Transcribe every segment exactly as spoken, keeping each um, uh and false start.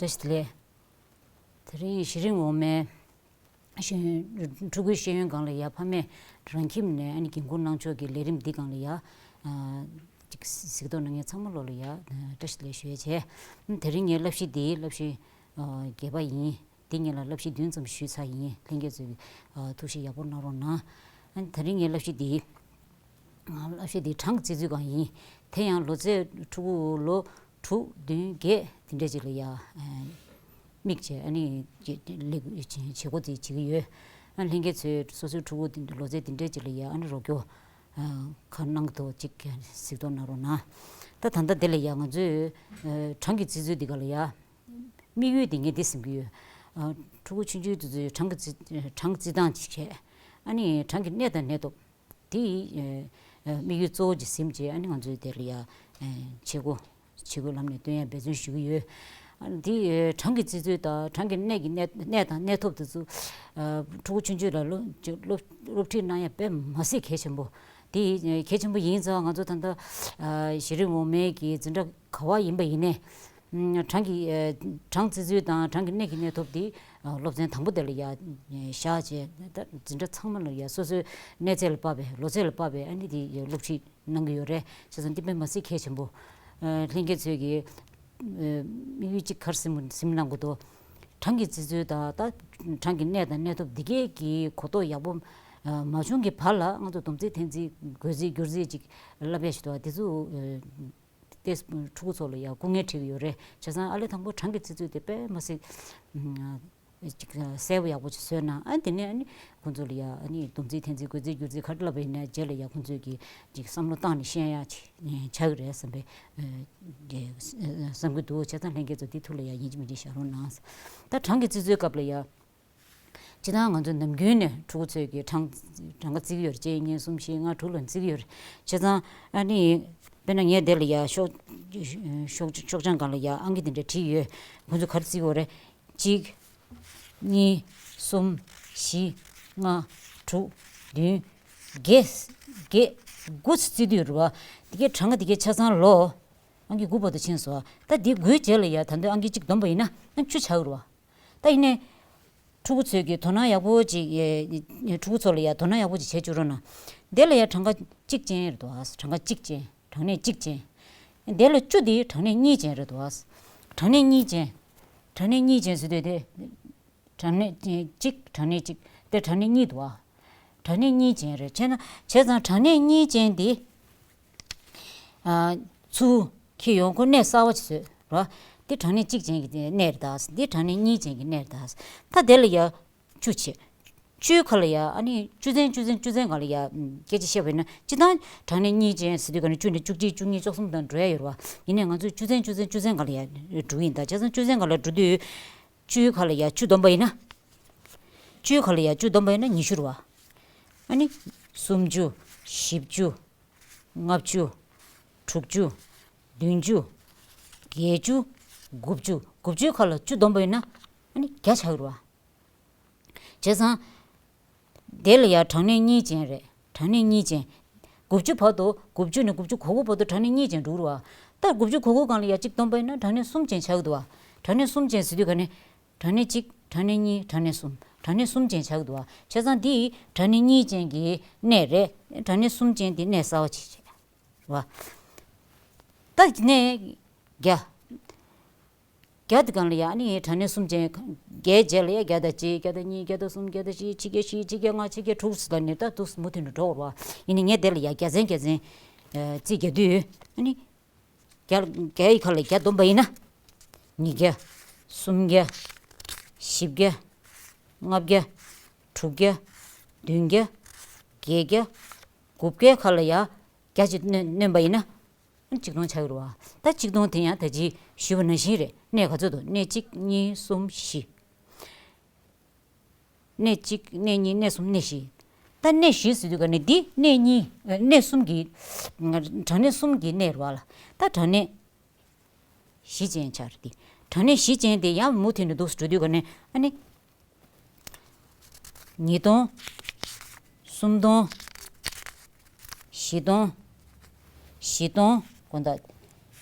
བཀྲ་ཤིས་བདེ་ལེགས། དེ་རིང་གཞི་རིམ་འོག་མའི་ཤེས་ཡོན། ཕྲུ་གུའི་ཤེས་ཡོན་སྒང་ལ་ཡ་ཕ་མས་རང་ཁྱིམ་ནས་ཨ་ནི་འགན་འཁུར་གནང་ཕྱོགས་ཀྱི་ལས་རིམ་འདི་སྒང་ལ་ཡ། ཨ། ཅིག་གཟིགས་རྟོག་གནང་མཁན་ཚང་མ་ལོ་ལ་ཡ། ཨ། བཀྲ་ཤིས་བདེ་ལེགས་ཞུ་ཡས་བྱས། དེ་རིང་ངའི་བསླབ་གཞི་འདི་བསླབ་གཞི། ཨ། བརྒྱད་པ་ཡིན། འདི་ངེད་ལ་བསླབ་གཞི་བདུན་ཙམ་ཞུས་ཚར་ཡིན། ལྷན་རྒྱས་ཚོས། ཨ། ཐུགས་ཞིབ་ཡག་པོ་གནང་རོགས་གནང་། ཨ། དེ་རིང་ངའི་བསླབ་གཞི་འདི། ཨ། བསླབ་གཞི་འདི་གྲངས་ཀྱི་རྩིས་མཛོད་སྒང་ཡིན། དེ་ཡང་ལོ་ཚད་ཕྲུ་གུ་ལོ་དྲུག་བདུན་བརྒྱད་དེ་འདྲ་ཅིག་ལ་ཡ། ཨ། དམིགས་བྱས་ཨ་ནི་ལས་བྱེད་སྒོ་དེ་བྱེད་ཀྱི་ཡོད། ཨ། ལྷན་རྒྱས་ཚོས་སོ་སོའི་ཕྲུ་གུ་དེ་ལོ་ཚད་དེ་འདྲ་ཅིག་ལ་ཡ་ཨ་ནི་རོགས་སྐྱོར། ཨ། ཁ་གནང་གི་འདུག་ཅིག་གཟིགས་རྟོག་གནང་རོགས་གནང་། ད་ད་ལྟ་དེ་ལ་ཡ་ང་ཚོས། ཨ། གྲངས་ཀྱི་རྩིས་མཛོད་འདི་ག་ལ་ཡ། དམིགས་ཡུལ་དེ་ངས་འདི་ཟིན་གྱི་ཡོད། ཨ། ཕྲུ་གུ་ཆུང་ཆུང་དེ་ཚོའི་གྲངས་ཀྱི་རྩིས། གྲངས་རྩིས་སྟངས་ཅིག་བྱས། ཨ་ནི་གྲངས་ཀྱི་གནས་དང་གནས་ཐོབ་དེ། ཨ། དམིགས་ཡུལ་གཙོ་བོ་ཅིག་ཟིན་བྱས་ཨ་ནི་ང་ཚོས་དེ་ལ་ཡ། ཨ། བྱེད་སྒོ་བྱེད་སྒོའི་ལམ་ནས་སྟོན་ཡ་འབད་བརྩོན་ཞུ་གི་ཡོད། ཨ། འདི། ཨ། གྲངས་ཀྱི་རྩིས་མཛོད་དང་གྲངས་ཀྱི་གནས་ཀྱི་གནས། གནས་དང་གནས་ཐོབ་དེ་ཚོ། ཨ། ཕྲུ་གུ་ཆུང་ཆུང་ལ་སློབ་སློབ་སློབ་ཁྲིད་གནང་ཡ་དཔེ་མ་སྲིད་གལ་ཆེན་པོ། དེ་གལ་ཆེན་པོ་ཡིན་ཙང་ང་ཚོ་ད་ལྟ། ཨ། གཞི་རིམ་འོག་མའི་གི་འཛིན་གྲྭ་ག་བ་ཡིན་པ་ཡིན་ནའི། ཨ། གྲངས་ཀྱི། ཨ། གྲངས་རྩིས་མཛོད་དང་གྲངས་ཀྱི་གནས་ཀྱི་གནས་ཐོབ་དེ། ཨ། སློབ་ཚན་དང་པོ་དེ་ལ་ཡ། ཨ། བཞག་བྱས་ད་འཛིན་གྲྭ་ཚང་མ་ལ་ཡ་སོ་སོའི་གནས་ཚད་ལ་དཔག་པའི་ལོ་ཚད་ལ་དཔག་པའི་ཨ་ནི་དེ་སློབ་ཁྲིད་གནང་གི་ཡོད་རེད། བྱས་ཙང་འདི་དཔེ་མ་སྲིད་གལ་ཆེན་པོ། ཨ། ལྷན་རྒྱས་ཚོས་ཀྱི། ཨ། དམིགས་ཡུལ་གཅིག་ག་རེ་ཟིན་ཟིན་གནང་དགོས་འདུག་གྲངས་ཀྱི་རྩིས་མཛོད་དང་ད་གྲངས་ཀྱི་གནས་དང་གནས་ཐོབ་འདི་གས་ཀྱི་གོ་རྟོགས་ཡག་པོ། ཨ། མ་བྱུང་གི་བར་ལ་ང་ཚོ་སྡོམ་རྩིས་འཐེན་རྩིས་བགོ་རྩིས་བསྒྱུར་རྩིས་ཅིག་བསླབ་ཡ་ཞིག་འདུག་བ། དེ་ཚོ། ཨ། དེ་ཕྲུ་གུ་ཚོ་ལ་ཡང་སྐུ་ངལ་འཕྲད་ཀྱི་ཡོད་རེད། བྱས་ཙང་ཨ་ལས་དང་པོ་གྲངས་ཀྱི་རྩིས་མཛོད་དེ་དཔེ་མ་སྲིད། ཨ། ཅིག་གསལ་པོ་ཡག་པོ་ཅིག་བཟོས་ན། ཨ། དེ་ནས་ཨ་ནི་ཁོང་ཚོ་ལ་ཡ་ཨ་ནི་སྡོམ་རྩིས་འཐེན་རྩིས་བགོ་རྩིས་བསྒྱུར་རྩིས་ག་རེ་ལབ་པ་ཡིན་ན་རྗེས་ལ་ཡ་ཁོང་ཚོས་ཀྱི་ཅིག་བསམ་བློ་བཏང་ནས་ཤེས་ཡ་ཅིག་ཆགས་ཀྱི་རེད་བསམ་པའི། ཨ། བསམ་གྱི་འདུག་བྱས་ཙང་ལྷན་རྒྱས་ཚོ་དེ་ཐུགས་ལ་ཡ་ཡིན་གཅིག་མིན་གཅིག་བཞག་རོགས་གནང་། ད་གྲངས་ཀྱི་རྩིས་མཛོད་སྐབས་ལ་ཡ། སྤྱིར་བཏང་ང་ཚོ་ནམ་རྒྱུན་ནས་ཕྲུ་གུ་ཚོས་ཀྱི་གྲངས་གྲངས་ཀ་བརྩི་གི་ཡོད་རེད། གཅིག་གཉིས་གསུམ་བཞི་ལྔ་དྲུག་ལ་བརྩི་གི་ཡོད་རེད། བྱས་ཙང་ཨ་ནི་དཔེར་ན་ངས་དེ་ལ་ཡ་ཤོག་ཤོག་ཤོག་བྱང་སྒང་ལ་ཡ་ཨང་ཀི་དེ་འདྲ་བྲིས་ཡོད། ཁོང་ཚོས་ག་རེ་བརྩི་གི་ཡོད་རེད། གཅིག་གཉིས། གསུམ། བཞི། ལྔ། དྲུག་བདུན། བརྒྱད། བརྒྱད། དགུ་ཙམ་བརྩི་དུས་རེད་བ། དེ་གའི་གྲངས་ཀ་དེ་གའི་ཆ་ཚང་ལོ། ཨང་ཀི་དགུ་བར་དུ་ཕྱིན་སོང་། ད་དེ་དགུའི་རྗེས་ལ་ཡ་ད་དུང་ཨང་ཀི་གཅིག་བསྡོམས་པ་ཡིན་ན་ཨང་བཅུ་ཆགས་ཀྱི་རེད་བ། ད་ཡིན་ནའི། ཕྲུ་གུ་ཚོས་ཀྱི་དོ་སྣང་ཡག་པོ་ཅིག་ཨེ། ཕྲུ་གུ་ཚོ་ལ་ཡ་དོ་སྣང་ཡག་པོ་ཅིག་བྱེད་བཅུག་རོགས་གནང་། དེ་ལ་ཡ་གྲངས་ཀ་གཅིག་ཅན་རེད་འདུག་ཨ། གྲངས་ཀ་གཅིག་ཅན། གྲངས་གནས་གཅིག་ཅན། དེ་ལ་བཅུ་དེ་གྲངས་གནས་གཉིས་ཅན་རེད་འདུག་ཨ། གྲངས་གནས་གཉིས་ཅན། གྲངས་གནས་གཉིས་ཅན་ཟེར་དུས་དེ། གྲངས་གནས་གཅིག་གྲངས་གནས་གཅིག་དེ་གྲངས་གནས་གཉིས་འདུག་ཨ། གྲངས་གནས་གཉིས་ཅན་རེད། བྱས་ན་བྱས་ཙང་གྲངས་གནས་གཉིས་ཅན་དེ། ཨ། ཚུར་འཁྱེར་ཡོང་ཁོ་གནས་གསར་པ་ཅིག་བཟོས་རོ། དེ་གྲངས་གནས་གཅིག་ཅན་གྱི་གནས་རེད་ད། འདི་གྲངས་གནས་གཉིས་ཅན་གྱི་གནས་རེད་ད། ད་དེ་ལ་ཡ་བཅུ་བྱས། བཅུའི་ཁ་ལ་ཡ་ཨ་ནི་བཅུ་ཚན་བཅུ་ཚན་བཅུ་ཚན་སྒང་ལ་ཡ་སྐད་ཆ་བཤད་པ་ཡིན་ན། སྤྱིར་བཏང་གྲངས་གནས་གཉིས་ཅན་ཟེར་དུས་ག་ནས་བཅུ་ནས་བཅུ་གཅིག་བཅུ་གཉིས་བཅུ་གསུམ་དང་འགྲོ་ཡ་ཡོད་རེད་བ། ཡིན་ནའི་ང་ཚོས་བཅུ་ཚན་བཅུ་ཚན་བཅུ་ཚན་སྒང་ལ་ཡ་འགྲོ་གི་ཡིན་ད། བྱས་ཙང་བཅུ་ཚན་སྒང་ལ་འགྲོ་དུས། བཅུའི་ཁ་ལ་ཡ་བཅུ་བསྡོམས་པ་ཡིན་ན། བཅུའི་ཁ་ལ་ཡ་བཅུ་བསྡོམས་པ་ཡིན་ན་ཉི་ཤུ་རེད་བ། ཨ་ནི། སུམ་ཅུ། བཞི་བཅུ། ལྔ་བཅུ། དྲུག་ཅུ། བདུན་ཅུ། བརྒྱད་ཅུ། དགུ་བཅུ། དགུ་བཅུའི་ཁ་ལ་བཅུ་བསྡོམས་པ་ཡིན་ན་ཨ་ནི་བརྒྱ་ཆགས་ཀྱི་རེད་བ། བྱས་ཙང་། དེ་ལ་ཡ་གྲངས་གནས་གཉིས་ཅན་རེད། གྲངས་གནས་གཉིས་ཅན། དགུ་བཅུ་བར་དུ་དགུ་བཅུ་ནས་དགུ་བཅུ་གོ་དགུ་བར་དུ་གྲངས་གནས་གཉིས་ཅན་འགྲོ་གི་རེད་བ། ད་དགུ་བཅུ་གོ་དགུ་སྒང་ལ་ཡ་གཅིག་བསྡོམས་པ་ཡིན་ན་གྲངས་གནས་གསུམ་ཅན་ཆགས་ཀྱི་འདུག་བ། གྲངས་གནས་གསུམ་ཅན་ཟེར་དུས་ག་ནས། གྲངས་གནས་གཅིག་གྲངས་གནས་གཉིས། གྲངས་གནས་གསུམ། གྲངས་གནས་གསུམ་ཅན་ཆགས་ཀྱི་འདུག་བ། བྱས་ཙང་འདི་གྲངས་གནས་གཉིས་ཅན་གྱི་གནས་རེད། གྲངས་གནས་གསུམ་ཅན་དེ་གནས་གསར་པ་ཅིག་བྱས། བ། ད་གནས་བརྒྱ། བརྒྱ་དེ་སྒང་ལ་ཡ་ཨ་ནི་གྲངས་གནས་གསུམ་ཅན། བརྒྱའི་རྗེས་ལ་ཡ་བརྒྱ་དང་གཅིག་བརྒྱ་དང་གཉིས། བརྒྱ་དང་གསུམ། བརྒྱ་དང་བཞི། ཆ་བརྒྱད་བཞི། ཆ་བརྒྱད་ལྔ། ཆ་བརྒྱད་དྲུག་ཟེར་ལ་ནི་ད་འདུག་མུ་མཐུད་ནས་འགྲོ་བར་བ། ཡིན་ནའི་ངས་དེ་ལ་ཡ་བརྒྱ་ཚན་བརྒྱ་ཚན། ཨ། རྩིས་རྒྱག་དུས་ཨ་ནི། བརྒྱ། བརྒྱ་ཡི་ཁ་ལ་བརྒྱ་བསྡོམས་པ་ཡིན་ན། ཉིས་བརྒྱ། སུམ་བརྒྱ། བཞི་བརྒྱ། ལྔ་བརྒྱ། དྲུག་བརྒྱ། བདུན་བརྒྱ། བརྒྱད་བརྒྱ། དགུ་བརྒྱའི་ཁ་ལ་ཡ་བརྒྱ་ཅིག་བསྣོན་བསྣོན་པ་ཡིན་ན། གཅིག་སྟོང་ཆགས་ཀྱི་རེད་བ། ད་གཅིག་སྟོང་དེ་ཡང་ད་ཅི་ཞུས་པ་ནང་བཞིན་རེད། གནས་ག་ཚོད་འདུག་གནས་གཅིག་གཉིས། གསུམ། བཞི། གནས་གཅིག་གནས་གཉིས། གནས་གསུམ། གནས་བཞི། ད་གནས་བཞི་ཟེར་དུས་ག་ནས་འདི་གནས་གཉིས། ཨ། གནས་གསུམ་གྱི། གྲངས་གནས་གསུམ་གྱི་གནས་རེད་བ་ལ། ད་གྲངས་གནས་བཞི་ཅན་ཆགས་རེད་དེ། གྲངས་གནས་བཞི་ཅན་དེ་ཡང་མུ་མཐུད་ནས་འདུག་སེ་འགྲོ་དུས་ག་ནས་ཨ་ནི། ཉིས་སྟོང་། སུམ་སྟོང་། བཞི་སྟོང་། བཞི་སྟོང་། དགོངས་དག་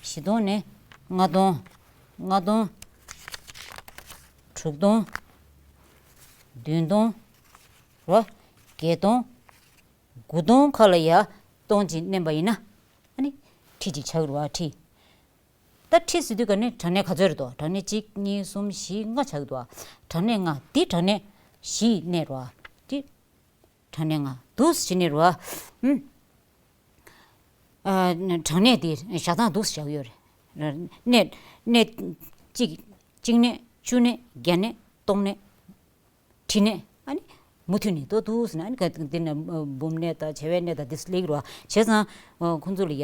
བཞི་སྟོང་ནས་ལྔ་སྟོང་། ལྔ་སྟོང་། དྲུག་སྟོང་། བདུན་སྟོང་། རོ། བརྒྱད་སྟོང་། དགུ་སྟོང་ཁ་ལ་ཡ་སྟོང་གཅིག་མནན་པ་ཡིན་ན། ཨ་ནི་ཁྲི་གཅིག་ཆགས་ཀྱི་རེད་བ། ཁྲི། ད་ཁྲི་ཟེར་དུས་ག་ནས་གྲངས་གནས་ག་ཚོད་རེད་དོ། གྲངས་གནས་གཅིག་གཉིས་གསུམ་བཞི་ལྔ་ཆགས་ཀྱི་འདུག་བ། གྲངས་གནས་ལྔ་འདི་གྲངས་གནས་བཞི་གནས་རེད་བ། འདི་གྲངས་གནས་ལྔ་འདུག་སེ་བྱས་ནས་རེད་བ། ཨུམ། ཨ། གྲངས་གནས་འདི་བཞག་སྟངས་འདུག་སེ་བཞག་ཡོད་རེད། གནས་གནས་གཅིག་གཅིག་གནས། བཅུ་གནས། བརྒྱ་གནས། སྟོང་གནས། ཁྲི་གནས། ཨ་ནི་མུ་མཐུད་ནས་ཏོག་ཏོག་ཟེར་ནས། ཨ་ནི་ག་འདི་ནས་འབུམ་གནས་དང་བྱེ་བའི་གནས་དང་འདི་སླེབས་ཀྱི་རེད་བ། བྱས་ཙང་ཁོང་ཚོ་ལ་ཡ་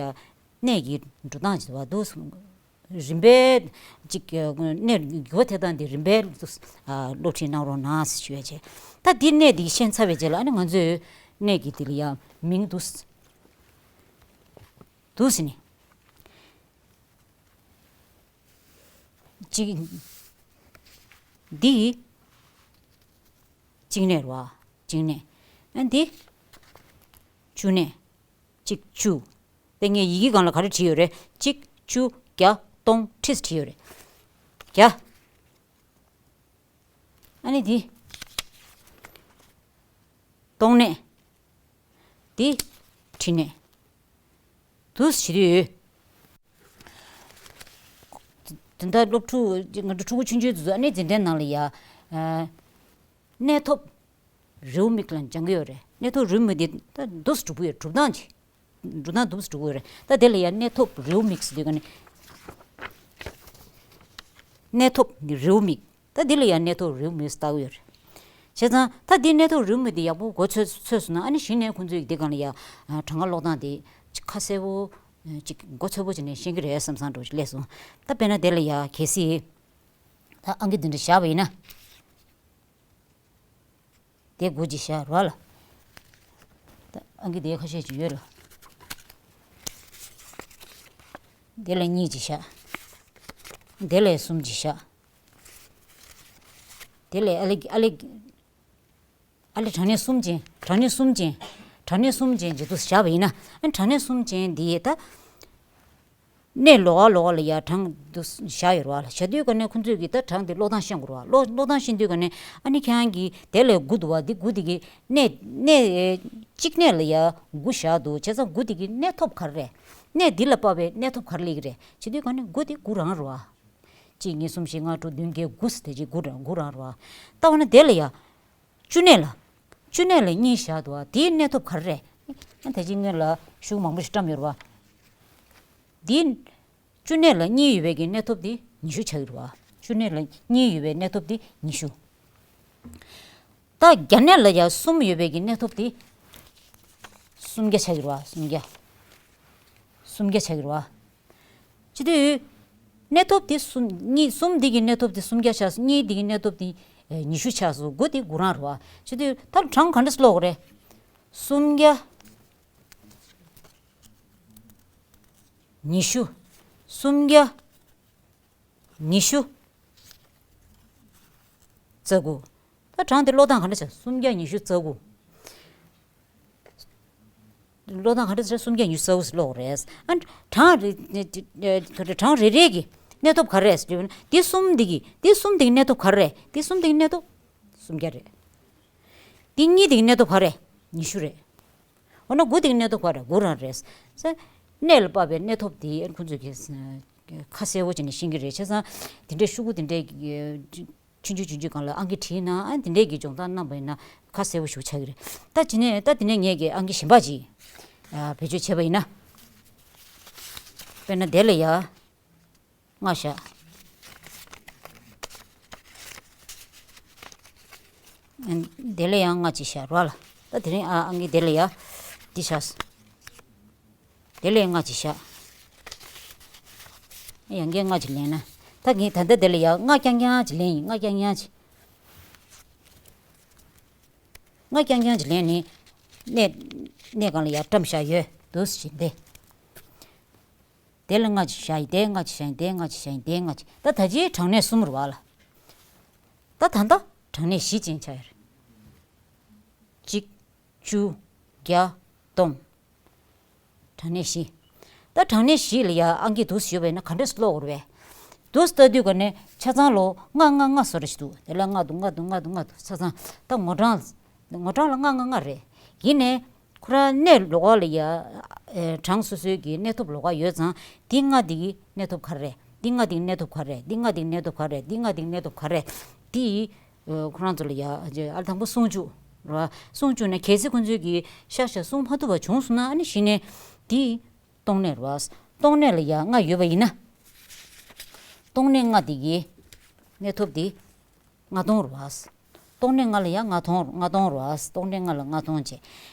གནས་ཀྱི་འགྲོ་སྟངས་ཅིག་བ་འདུག་རིམ་པས་ཅིག་གནས་འགྱུར་བ་ཐེབས་སྟངས་འདི་རིམ་པས་སློབ་ཁྲིད་གནང་རོགས་གནང་ཞེས་ཞུ་ཡ་བྱས། ད་འདི་གནས་འདི་ཤེས་ཚར་བའི་རྗེས་ལ། ཨ་ནི་ང་ཚོས་གནས་ཀྱི་འདི་ལ་ཡ་མིང་འདུག་འདུག་ཟེར་ནས། གཅིག་འདི་གཅིག་གནས་རེད་བ། གཅིག་གནས། ཨ་འདི་བཅུ་གནས། གཅིག་བཅུ། དེ་ངས་ཡི་གེ་སྒང་ལ་ག་རེ་བྲིས་ཡོད་རེད། གཅིག་བཅུ་བརྒྱ་སྟོང་ཁྲི་བྲིས་ཡོད་རེད། བརྒྱ། ཨ་ནི་འདི་སྟོང་གནས། འདི་ཁྲི་གནས། འདུག་སེ་བྲིས་ཡོད། དེ་འདྲ་སློབ་ཕྲུག་ང་ཚོ་ཕྲུ་གུ་ཆུང་ཆུང་དེ་ཚོ་ཨ་ནི་འཛིན་གྲྭའི་ནང་ལ་ཡ། ཨ། གནས་ཐོབ་རེའུ་མིག་ལ་སྦྱང་གི་ཡོད་རེད། གནས་ཐོབ་རེའུ་མིག་དེ་ད་འདུག་སེ་གྲུབ་ཀྱི་ཡོད། གྲུབ་སྟངས་ཀྱི། གྲུབ་སྟངས་འདུག་སེ་གྲུབ་ཀྱི་ཡོད་རེད། ད་དེ་ལ་ཡ་གནས་ཐོབ་རེའུ་མིག་ཟེར་དུས་ག་ནས། གནས་ཐོབ་རེའུ་མིག་ད་འདི་ལ་ཡང་གནས་ཐོབ་རེའུ་མིག་ལྟ་གི་ཡོད་རེད། བྱས་ཙང་ད་འདི་གནས་ཐོབ་རེའུ་མིག་འདི་ཡག་པོ་མགོ་ཚོས་ཚོས་སོང་ན། ཨ་ནི་གཞི་ནས་ཁོང་ཚོས་འདི་སྒང་ལ་ཡ་གྲངས་ཀ་ཀློག་སྟངས་དེ་ཅིག་ཁ་གསལ་པོ། ཅིག་མགོ་ཚོས་པོ་བྱས་ནས་ཤེས་ཀྱི་རེད་བསམ་བསམ་འདྲ་བོ་ཅིག་སླེབས་སོང་། ད་དཔེར་ན་དེ་ལ་ཡ་གལ་སྲིད་ད་ཨང་ཀི་འདི་འདྲ་བཞག་པ་ཡིན་ན། དེ་དགུ་ཅིག་བཞག་རོགས་ལ། ད་ཨང་ཀི་དེ་ཁ་ཤས་ཅིག་ཡོད་ལ། དེ་ལ་གཉིས་ཅིག་བཞག་དེ་ལ་གསུམ་ཅིག་བཞག་དེ་ལས་ཨ་ལེ་ཨ་ལེ། ཨ་ལེ་གྲངས་གནས་གསུམ་ཅན། གྲངས་གནས་གསུམ་ཅན། གྲངས་གནས་གསུམ་ཅན་ཇི་ལྟར་བཞག་པ་ཡིན་ན། ཨ་གྲངས་གནས་གསུམ་ཅན་འདི་ད་གནས་ལོགས་ཀ་ལོགས་ཀ་ལ་ཡ་གྲངས་འདི་བཞག་ཡོད་རེད་བ་ལ། བཞག་དུས་ག་ནས་ཁོང་ཚོས་ཀྱིས་ད་གྲངས་འདི་ཀློག་སྟངས་ཤེས་དགོས་རེད་བ། ཀློག་ཀློག་སྟངས་ཤེས་དུས་ག་ནས་ཨ་ནི་ཁྱེད་རང་གིས་དེ་ལས་དགུ་འདུག་བ། འདི་དགུ་འདི་གི་གནས་གནས་གཅིག་གནས་ལ་ཡ་དགུ་བཞག་འདུག་བྱས་ཙང་དགུ་འདི་གི་གནས་ཐོབ་ག་རེ་རེད། གནས་འདི་ལ་དཔག་པའི་གནས་ཐོབ་ག་རེ་སླེབས་ཀྱི་རེད། བྱས་དུས་ག་ནས་དགུ་འདི་དགུ་རང་རེད་བ། གཅིག་གཉིས་གསུམ་བཞི་ལྔ་དྲུག་བདུན་བརྒྱད་དགུ་ཟེར་དེ་གཅིག་དགུ་རང་དགུ་རང་རེད་བ། ལྟ་བ་ན་དེ་ལ་ཡ། བཅུ་གནས་ལ། བཅུ་གནས་ལ་གཉིས་བཞག་འདུག་བ། དེའི་གནས་ཐོབ་ག་རེ་རེད། ཨ་ད་ཅི་སྔོན་ལ་ཤུགས་མང་པོ་ཞིག་བཀྲམ་ཡོད་རེད་བ། འདི། བཅུ་གནས་ལ་གཉིས་ཡོད་པའི་གི་གནས་ཐོབ་འདི་ཉི་ཤུ་ཆགས་ཀྱི་རེད་བ། བཅུ་གནས་ལ་གཉིས་ཡོད་པའི་གནས་ཐོབ་འདི་ཉི་ཤུ། ད་བརྒྱ་གནས་ལ་ཡ་གསུམ་ཡོད་པའི་གི་གནས་ཐོབ་འདི་སུམ་བརྒྱ་ཆགས་ཀྱི་རེད་བ། སུམ་བརྒྱ། སུམ་བརྒྱ་ཆགས་ཀྱི་རེད་བ། བྱེད་དུས། གནས་ཐོབ་དེ་གསུམ་གཉིས་གསུམ་འདི་གི་གནས་ཐོབ་དེ་སུམ་བརྒྱ་ཆགས་སོང་། གཉིས་འདི་གི་གནས་ཐོབ་དེ་ཨེ་ཉི་ཤུ་ཆགས་སོང་། དགུ་དེ་དགུ་རང་རེད་བ། བྱེད་དུས་ད་གྲངས་ག་འདྲ་སེ་ཀློག་དགོས་རེད། སུམ་བརྒྱ། ཉི་ཤུ། སུམ་བརྒྱ། ཉི་ཤུ། རྩ་དགུ། ད་གྲངས་དེ་ཀློག་སྟངས་ག་འདྲ་བྱ། སུམ་བརྒྱ་ཉི་ཤུ་རྩ་དགུ། ཀློག་སྟངས་ག་འདྲ་བྱ། སུམ་བརྒྱ་ཉི་ཤུ་རྩ་དགུ་ཟེར་ཀློག་རེད། ཨ་གྲངས་རེ་གྲངས་རེ་རེ་གི་གནས་ཐོབ་ག་རེ་རེད་ཟེར་དུས། འདི་གསུམ་འདི་གི་འདི་གསུམ་འདི་གི་གནས་ཐོབ་ག་རེ་རེད། འདི་གསུམ་འདི་གི་གནས་ཐོབ་ག་རེ་རེད། འདི་གསུམ་འདི་གི་གནས་ཐོབ་སུམ་བརྒྱ་རེད། འདི་གཉིས་འདི་གི་གནས་ཐོབ་ག་རེ་རེད། ཉི་ཤུ་རེད། འོ་ན་དགུ་དེ་གི་གནས་ཐོབ་ག་རེ་རེད། དགུ་རང་རེད། ས། གནས་ལ་དཔག་པའི་གནས་ཐོབ་དེ་ཁོང་ཚོས་ཀྱིས་ཁ་གསལ་པོ་བྱས་ནས་ཤེས་ཀྱི་རེད། བྱས་ཙང་དེ་འདྲའི་ཤོག་གུ་དེ་འདྲའི་ཆུང་ཆུང་ཆུང་ཆུང་སྒང་ལ་ཨང་ཀི་བྲིས་ན། ཨ་དེ་འདྲའི་གི་སྦྱོང་བརྡར་གནང་པ་ཡིན་ན་ཁ་གསལ་པོ་ཞིག་ཆགས་ཀྱི་རེད། ད་དེ་ནས་ད་དེ་ནས་ངས་ཀྱི་ཨང་ཀི་གཞན་པ་ཅིག་བེད་སྤྱོད་བྱས་པ་ཡིན་ན། དཔེར་ན་དེ་ལ་ཡ། ལྔ་བཞག་དེ་ལ་ཡང་ལྔ་གཅིག་བཞག་རོགས་ལ། ད་དེ་རིང་ཨ་ཨང་ཀི་དེ་ལ་ཡ། འདི་བཞག་དེ་ལ་ཡང་ལྔ་གཅིག་བཞག་ཡང་བསྐྱར་ལྔ་གཅིག་ལེན་ན། ད་ངས་ད་ལྟ་དེ་ལ་ཡ་ལྔ་རྐྱང་རྐྱང་གཅིག་ལེན་ཡིན། ལྔ་རྐྱང་རྐྱང་གཅིག་ལྔ་རྐྱང་རྐྱང་གཅིག་ལེན་ནི། གནས། གནས་སྒང་ལ་ཡ་བཀྲམ་བཞག་ཡོད་འདུག་ཟེར་བཞིན་ཏེ། དེ་ལ་ལྔ་གཅིག་བཞག་ཡིན། དེ་ལྔ་གཅིག་བཞག་ཡིན། དེ་ལྔ་གཅིག་བཞག་ཡིན། དེ་ལྔ་གཅིག་ད་ད་ཅིའི་གྲངས་གནས་གསུམ་རེད་བ་ལ། ད་ད་ལྟ་གྲངས་གནས་བཞི་ཅན་ཆགས་ཡོད་རེད། གཅིག་བཅུ། བརྒྱ། སྟོང་། གྲངས་གནས་བཞི། ད་གྲངས་གནས་བཞི་ལ་ཡ་ཨང་ཀི་འདུག་སེ་ཡོད་པ་ཡིན་ན་ག་འདྲས་སེ་ཀློག་དགོས་རེད་ དུ་ལྟ་དུས་ག་ནས་ཆ་ཚང་ལོ་ལྔ་ལྔ་ལྔ་བཟོ་འདྲ་ཞིག་འདུག་དེ་ལ་ལྔ་འདུག་ལྔ་འདུག་ལྔ་འདུག་ལྔ་འདུག་ཆ་ཚང་། ད་ངོ་གྲངས་ངོ་གྲངས་ལ་ལྔ་ལྔ་ལྔ་རེད། ཡིན་ནའི་ཁོ་རང་གནས་ལོགས་ལ་ཡ་གྲངས་སོ་སོའི་གི་གནས་ཐོབ་ལོགས་ཀ་ཡོད་ཙང་། འདི་ལྔ་འདི་གི་གནས་ཐོབ་ག་རེ་རེད། འདི་ལྔ་འདི་གི་གནས་ཐོབ་ག་རེ་རེད། འདི་ལྔ་འདི་གི་གནས་ཐོབ་ག་རེ་རེད། འདི་ལྔ་འདི་གི་གནས་ཐོབ་ག་རེ་རེད། འདི་ཁོ་རང་ཚོ་ལ་ཡ་ཨ་དང་པོ་སྲུང་སྐྱོབ་རེད་བ། སྲུང་སྐྱོབ་ནས་གལ་སྲིད་ཁོང་ཚོའི་གི་ཤ་ཤ་སྲུང་མ་ཐུབ་པ་བྱུང་སོང་ན། ཨ་ནི་གཞི་ནས་འདི་སྟོང་གནས་རེད་བ། སྟོང་གནས་ལ་ཡ་ལྔ་ཡོད་པ་ཡིན་ན། སྟོང་གནས་ལྔ་འདི་གི་གནས་ཐོབ་འདི་ལྔ་སྟོང་རེད་བ། སྟོང་གནས་ལྔ་ལ་ཡ་ལྔ་སྟོང་ལྔ་སྟོང་རེད་བ། སྟོང་གནས་ལྔ་ལ་ལྔ་སྟོང་བྱས།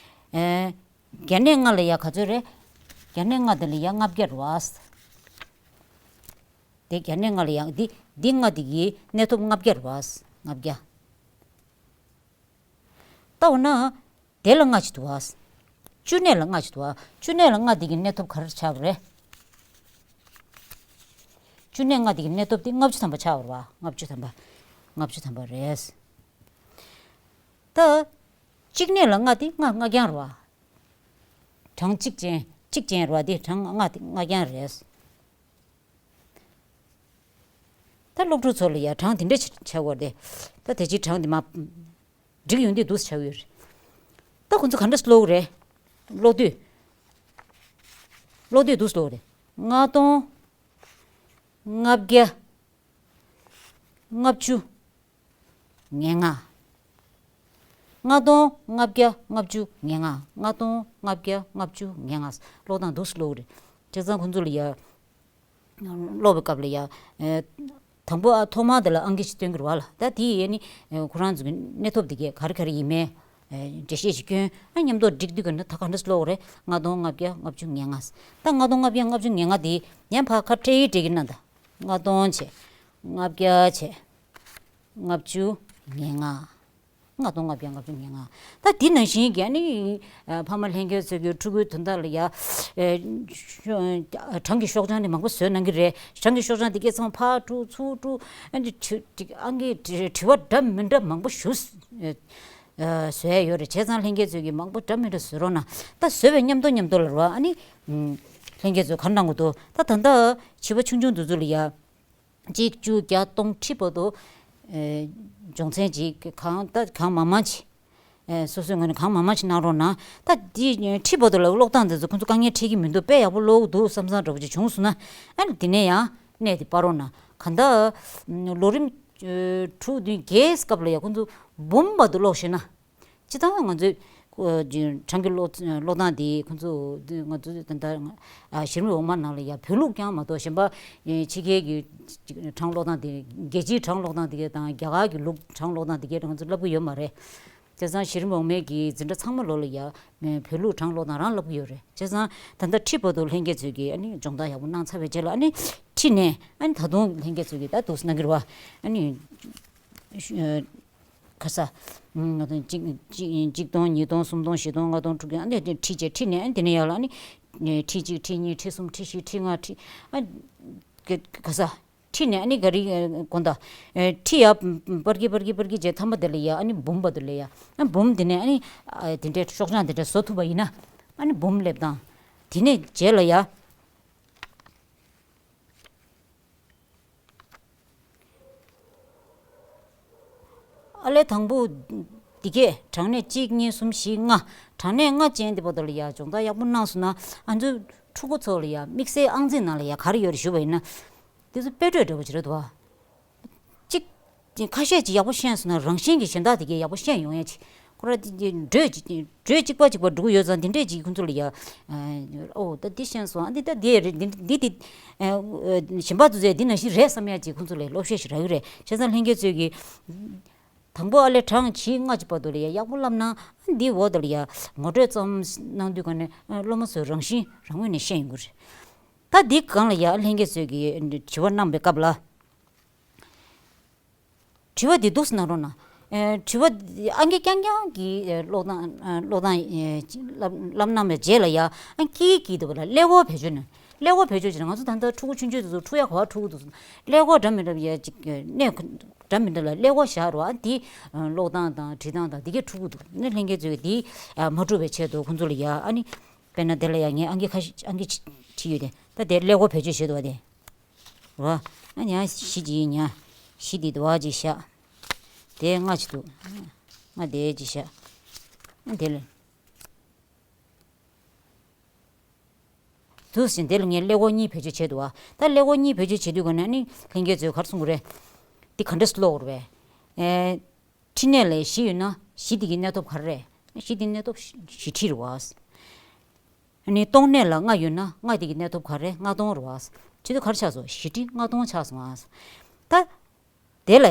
ཨེ། བརྒྱ་གནས་ལྔ་ལ་ཡ་ག་ཚོད་རེད། བརྒྱ་གནས་ལྔ་འདི་ལ་ཡ་ལྔ་བརྒྱ་རེད་བ། དེ་བརྒྱ་གནས་ལྔ་ལ་ཡ་འདི་འདི་ལྔ་འདི་གི་གནས་ཐོབ་ལྔ་བརྒྱ་རེད་བ། ལྔ་བརྒྱ། ད་འོ་ན། དེ་ལ་ལྔ་ཅིག་འདུག་བ། བཅུ་གནས་ལ་ལྔ་ཅིག་འདུག་བ། བཅུ་གནས་ལ་ལྔ་འདི་གི་གནས་ཐོབ་ག་རེ་ཆགས་པ་རེད། བཅུ་གནས་ལྔ་འདི་གི་གནས་ཐོབ་འདི་ལྔ་བཅུ་ཐམ་པ་ཆགས་པ་རེད་བ། ལྔ་བཅུ་ཐམ་པ། ལྔ་བཅུ་ཐམ་པ་རེད། ད། གཅིག་གནས་ལ་ལྔ་འདི་ལྔ་ལྔ་རྐྱང་རེད་བ། གྲངས་གཅིག་ཅན་གཅིག་ཅན་རེད་བ། འདི་གྲངས་ལྔ་འདི་ལྔ་རྐྱང་རེད། ད་སློབ་ཕྲུག་ཚོ་ལ་ཡ་གྲངས་དེ་འདྲ་ཆགས་དགོས་རེད། ད་དེ་ཅིག་གྲངས་དེ་མ་འགྲིག་ཡོང་དུས་འདུག་སེ་ཆགས་ཡོད་རེད། ད་ཁོ་ཚོ་ག་འདྲ་ཀློག་རེད། ཀློག་དུས། ཀློག་དུས་འདུག་སེ་ཀློག་རེད། ལྔ་སྟོང་། ལྔ་བརྒྱ། ལྔ་བཅུ། ཉེར་ལྔ། ལྔ་སྟོང་ལྔ་བརྒྱ་ལྔ་བཅུ་ཉེར་ལྔ། ལྔ་སྟོང་ལྔ་བརྒྱ་ལྔ་བཅུ་ཉེར་ལྔ། ཀློག་སྟངས་འདུག་སེ་ཀློག་རེད། བྱས་ཙང་ཁོང་ཚོ་ལ་ཡ། ཀློག་པའི་སྐབས་ལ་ཡ། ཨེ། དང་པོ་ཨ་ཐོག་མར་དེ་ལ་ཨང་ཀི་ཞིག་སྟོན་གྱི་རེད་བ་ལ། ད་དེ་ཡས་ནི། ཨེ། ཁོ་རང་ཚོ་གི་གནས་ཐོབ་དེ་གས་ག་རེ་ག་རེ་ཡིན་མིན། ཨེ། འགྲེལ་བཤད་ཞིག་སྐྱོན། ཨ། མཉམ་དུ་བསྒྲིགས་དུས་ག་ནས་ད་ག་འདྲ་ཀློག་རེད། ལྔ་སྟོང་ལྔ་བརྒྱ་ལྔ་བཅུ་ཉེར་ལྔ། ད་ལྔ་སྟོང་ལྔ་བརྒྱ་ལྔ་བཅུ་ཉེར་ལྔ་དེ་ཡང་ཕར་ཁ་བྲལ་ཡིག་བྲིས་ཀྱི་ན་ད། ལྔ་སྟོང་བྱས། ལྔ་བརྒྱ་བྱས། ལྔ་བཅུ་ཉེར་ལྔ། ལྔ་སྟོང་ལྔ་བརྒྱ་ལྔ་བཅུ་ཉེར་ལྔ། ད་འདི་ནང་བཞིན་གྱི་ཨ་ནི། ཨ། ཕ་མ་ལྷན་རྒྱས་ཚོས་ཀྱི་ཕྲུ་གུའི་དོན་དག་ལ་ཡ། ཨེ། ཤོ། གྲངས་ཀྱི་ཤོག་བྱང་དེ་མང་པོ་བཟོས་གནང་གི་རེད། གྲངས་ཀྱི་ཤོག་བྱང་དེ་སྐད་ཚང་ཕར་དཀྲུག་ཚུར་དཀྲུག་ཨ་ནི་དྲི། དྲི། ཨང་ཀི་དྲི། དྲི་བ་འདྲ་མི་འདྲ་མང་པོ་ཞིག་ཨེ། བཟོས་ཡོད་རེད། བྱས་ཙང་ལྷན་རྒྱས་ཚོས་ཀྱི་མང་པོ་འདྲ་མི་འདྲ་བཟོས་རོགས་གནང་། ད་བཟོས་པའི་མཉམ་དུ་མཉམ་དུ་ལ་རོ། ཨ་ནི། ཨུམ། ལྷན་རྒྱས་ཚོས་ག་རེ་གནང་དགོས་འདུག་ད་ད་ལྟ་བྱིས་པ་ཆུང་ཆུང་འདི་ཚོ་ལ་ཡ། གཅིག་བཅུ་བརྒྱ་སྟོང་ཁྲི་བར་དུ། ཨེ། སྦྱོང་ཚན་ཅིག་གང་ད་གང་མང་མང་ཅིག་ཨེ། སོ་སོའི་ངོས་ནས་གང་མང་མང་ཅིག་གནང་རོགས་གནང་། ད་འདི་ཁྲི་བར་དུ་ལ་ཀློག་སྟངས་འདི་ཚོ་ཁོང་ཚོ་དཀའ་ངལ་འཕྲད་ཀྱི་མི་འདུག་དཔེ་ཡག་པོ་ཀློག་གི་འདུག་བསམ་བསམ་འདྲ་པོ་ཅིག་བྱུང་སོང་ན། ཨ་ནི་འདི་ནས་ཡང་གནས་དེ་སྤར་རོགས་གནང་། གང་ལྟར། ལོ་རིམ། ཨེ། དྲུག་བདུན་བརྒྱད་སྐབས་ལ་ཡ་ཁོང་ཚོ་འབུམ་བར་དུ་ཀློག་ཤེས་ན། སྤྱིར་བཏང་ང་ཚོའི། ཨོ། གྲངས་ཀྱི་ཀློག་ཀློག་སྟངས་དེ་ཁོང་ཚོ་ང་ཚོ་ད་ལྟ་གཞི་རིམ་འོག་མ་ནང་ལ་ཡ་བོད་ལུགས་རྐྱང་མ་གཏོགས་གཞན་པ་ཕྱི་རྒྱལ་གྱི་གྲངས་ཀློག་སྟངས་དེ། རྒྱལ་སྤྱིའི་གྲངས་ཀློག་སྟངས་དེ་གས་དང་རྒྱ་གར་གྱི་ལུགས་གྲངས་ཀློག་སྟངས་དེ་གས་ང་ཚོ་བསླབ་ཀྱི་ཡོད་མ་རེད། བྱས་ཙང་གཞི་རིམ་འོག་མའི་གི་འཛིན་གྲྭ་ཚང་མ་ལོ་ལ་ཡ་བོད་ལུགས་གྲངས་ཀློག་སྟངས་རང་བསླབ་ཀྱི་ཡོད་རེད། བྱས་ཙང་ད་ལྟ་ཁྲི་བར་དུ་ལྷན་རྒྱས་ཚོས་ཀྱི་ཨ་ནི་སྦྱོང་བརྡར་ཡག་པོ་གནང་ཚར་བའི་རྗེས་ལ། ཨ་ནི་ཁྲི་ནས་ཨ་ནི་ད་དུང་ལྷན་རྒྱས་ཚོས་ཀྱི་ད་འདུག་སེ་གནང་གི་རེད་བ། ཨ་ནི། ག་ས། ང་དང་གཅིག་གཅིག་གཅིག་སྟོང་ཉིས་སྟོང་གསུམ་སྟོང་བཞི་སྟོང་ལྔ་སྟོང་དྲུག་སྟོང་ཨ་ནི་ཁྲི་བྱས། ཁྲི་ནས་ཨ་ནི་དེ་ནས་ཡར་ལ་ཨ་ནི་ཁྲི་གཅིག་ཁྲི་གཉིས་ཁྲི་གསུམ་ཁྲི་བཞི་ཁྲི་ལྔ་ཁྲི། ཨ། ག་ས། ཁྲི་ནས་ཨ་ནི་ག་རེ་དགོངས་དག་ཁྲི་ཡར་སྤར་གྱི་སྤར་གྱི་སྤར་གྱི་བྱས། ཐ་མ་དེ་ལ་ཡ་ཨ་ནི་འབུམ་བར་དུ་ལ་ཡ། ཨ། འབུམ་དེ་ནས་ཨ་ནི་དེ་འདྲའི་ཤོག་བྱང་དེ་འདྲ་བཟོ་ཐུབ་པ་ཡིན་ན། ཨ་ནི་འབུམ་སླེབས་དང་། དེ་ནས་རྗེས་ལ་ཡ། ཨ་ལས་དང་པོ་འདི་གས་གྲངས་གནས་གཅིག་གཉིས་གསུམ་བཞི་ལྔ། གྲངས་གནས་ལྔ་ཅན་དེ་བར་དུ་ལ་ཡ་སྦྱོང་བརྡར་ཡག་པོ་གནང་སོང་ན། ཨ་ཚོའི་ཕྲུ་གུ་ཚོ་ལ་ཡ་དམིགས་བསལ་ཨང་རྩིས་ནང་ལ་ཡ་ག་རེ་ཡོད་རེད་ཞུས་པ་ཡིན་ན། དེ་ཚོ་དཔེ་སྤྲོས་འདྲ་པོ་ཅིག་རེད་འདུག་བ། གཅིག་ཁ་ཤས་ཅིག་ཡག་པོ་ཤེས་སོང་ན་རང་བཞིན་གྱིས་གཞན་དག་དེ་གས་ཡག་པོ་ཤེས་ཡོང་ཡ་ཅིག་ཁོ་ར་དེ་འགྲོས་ཅིག་འགྲོས་གཅིག་པ་གཅིག་པ་འགྲོ་གི་ཡོད་ཙང་། དེ་འདྲས་ཅིག་ཁོང་ཚོ་ལ་ཡ། ཨོ་ད་འདི་ཤེས་སོང་། ཨ་འདི་ད་འདི་རེད། འདི་འདི་འདི། གཞན་པ་དེ་ཚོས་འདི་ནང་བཞིན་རེད་བསམ་ཡ་ཅིག་ཁོང་ཚོ་ལ་སློབ་བཤད་ཞིག་རག་གི་རེད། བྱས་ཙང་ལྷན་རྒྱས་ཚོས་ཀྱི། དང་པོ་ཨ་ལས་གྲངས་བཞི་ལྔ་ཅིག་བར་དུ་ལ་ཡ་ཡག་པོ་བསླབ་ན། ཨ་འདིའི་འོག་དེ་ལ་ཡ་ངོ་སྤྲོད་ཙམ་གནང་དུས་ག་ནས་སློབ་མ་ཚོས་རང་བཞིན་རང་ངོས་ནས་ཤེས་ཡོང་གི་རེད། ད་འདི་སྒང་ལ་ཡ་ལྷན་རྒྱས་ཚོས་ཀྱི་དྲི་བ་གནང་བའི་སྐབས་ལ། དྲི་བ་འདི་འདུག་སེ་གནང་རོགས་གནང་། ཨེ། དྲི་བ་འདི་ཨང་ཀི་རྐྱང་རྐྱང་གི་ཨེ་ཀློག་སྟངས། ཨེ། ཀློག་སྟངས། ཨེ། ཅིག་བསླབ་བསླབ་གནང་བའི་རྗེས་ལ་ཡ། ཨ། སྐྱིད་སྐྱིད་འདུག་པ་ལ་ཀླད་ཀོར་བེད་སྤྱོད་ནས། ཀླད་ཀོར་བེད་སྤྱོད་བྱས་ན། ང་ཚོ་ད་ལྟ་ཕྲུ་གུ་ཆུང་ཆུང་དེ་ཚོ་འཁྲུག་ཡ་ག་པར་འཁྲུག་གི་འདུག་ཟེར་ན། ཀླད་ཀོར་འདྲ་མི་འདྲ་ཡ་ཅིག་གནས་འདྲ་མི་འདྲ་ལ་ཀླད་ཀོར་བཞག་རོགས། ཨ། འདི་ཀློག་སྟངས་དང་བྲིས་སྟངས་དང་འདི་གས་འཁྲུག་གི་འདུག་ནས། ལྷན་རྒྱས་ཚོས་འདི་མ་འཁྲུག་པའི་ཆེད་དུ་ཁོང་ཚོ་ལ་ཡ། ཨ་ནི་དཔེར་ན་དེ་ལ་ཡ་ངས་ཨང་ཀི་ཁ་ཤས་ཨང་ཀི་བྲིས་ཡོད་དེ། ད་དེ་ཀླད་ཀོར་བེད་སྤྱོད་བྱེད་འདུག་བ་དེ། ར། ཨ་ཉ་བཞི་གྱིས་ཉ། བཞི་འདི་དུ་བ་གྱིས་བཞག་དེ་ལྔ་གྱིས་འདུག་ལྔ་དེ་གྱིས་བཞག་ཨ་དེ་ལས། དུ་ཟིན་དེ་ལ་ངས་ཀླད་ཀོར་གཉིས་བེད་སྤྱོད་བྱས་འདུག་བ། ད་ཀླད་ཀོར་གཉིས་བེད་སྤྱོད་བྱེད་དུས་ག་ནས་ནི་ལྷན་རྒྱས་ཚོས་ག་རེ་གསུང་གི་རེད། འདི་ག་འདྲས་ཀློག་དགོས་རེད། ཨེ། ཁྲི་གནས་ལ་བཞི་ཡོད་ན་བཞི་དེ་གི་གནས་ཐོབ་ག་རེ་རེད། བཞི་དེ་གནས་ཐོབ་བཞི་ཁྲི་རེད་བ། ཨ་ནི་སྟོང་གནས་ལ་ལྔ་ཡོད་ན་ལྔ་དེ་གི་གནས་ཐོབ་ག་རེ་ལྔ་སྟོང་རེད་བ། བྱེད་དུས་ག་རེ་ཆགས་སོང་། བཞི་ཁྲི་ལྔ་སྟོང་ཆགས་སོང་བ། ད། དེ་ལ་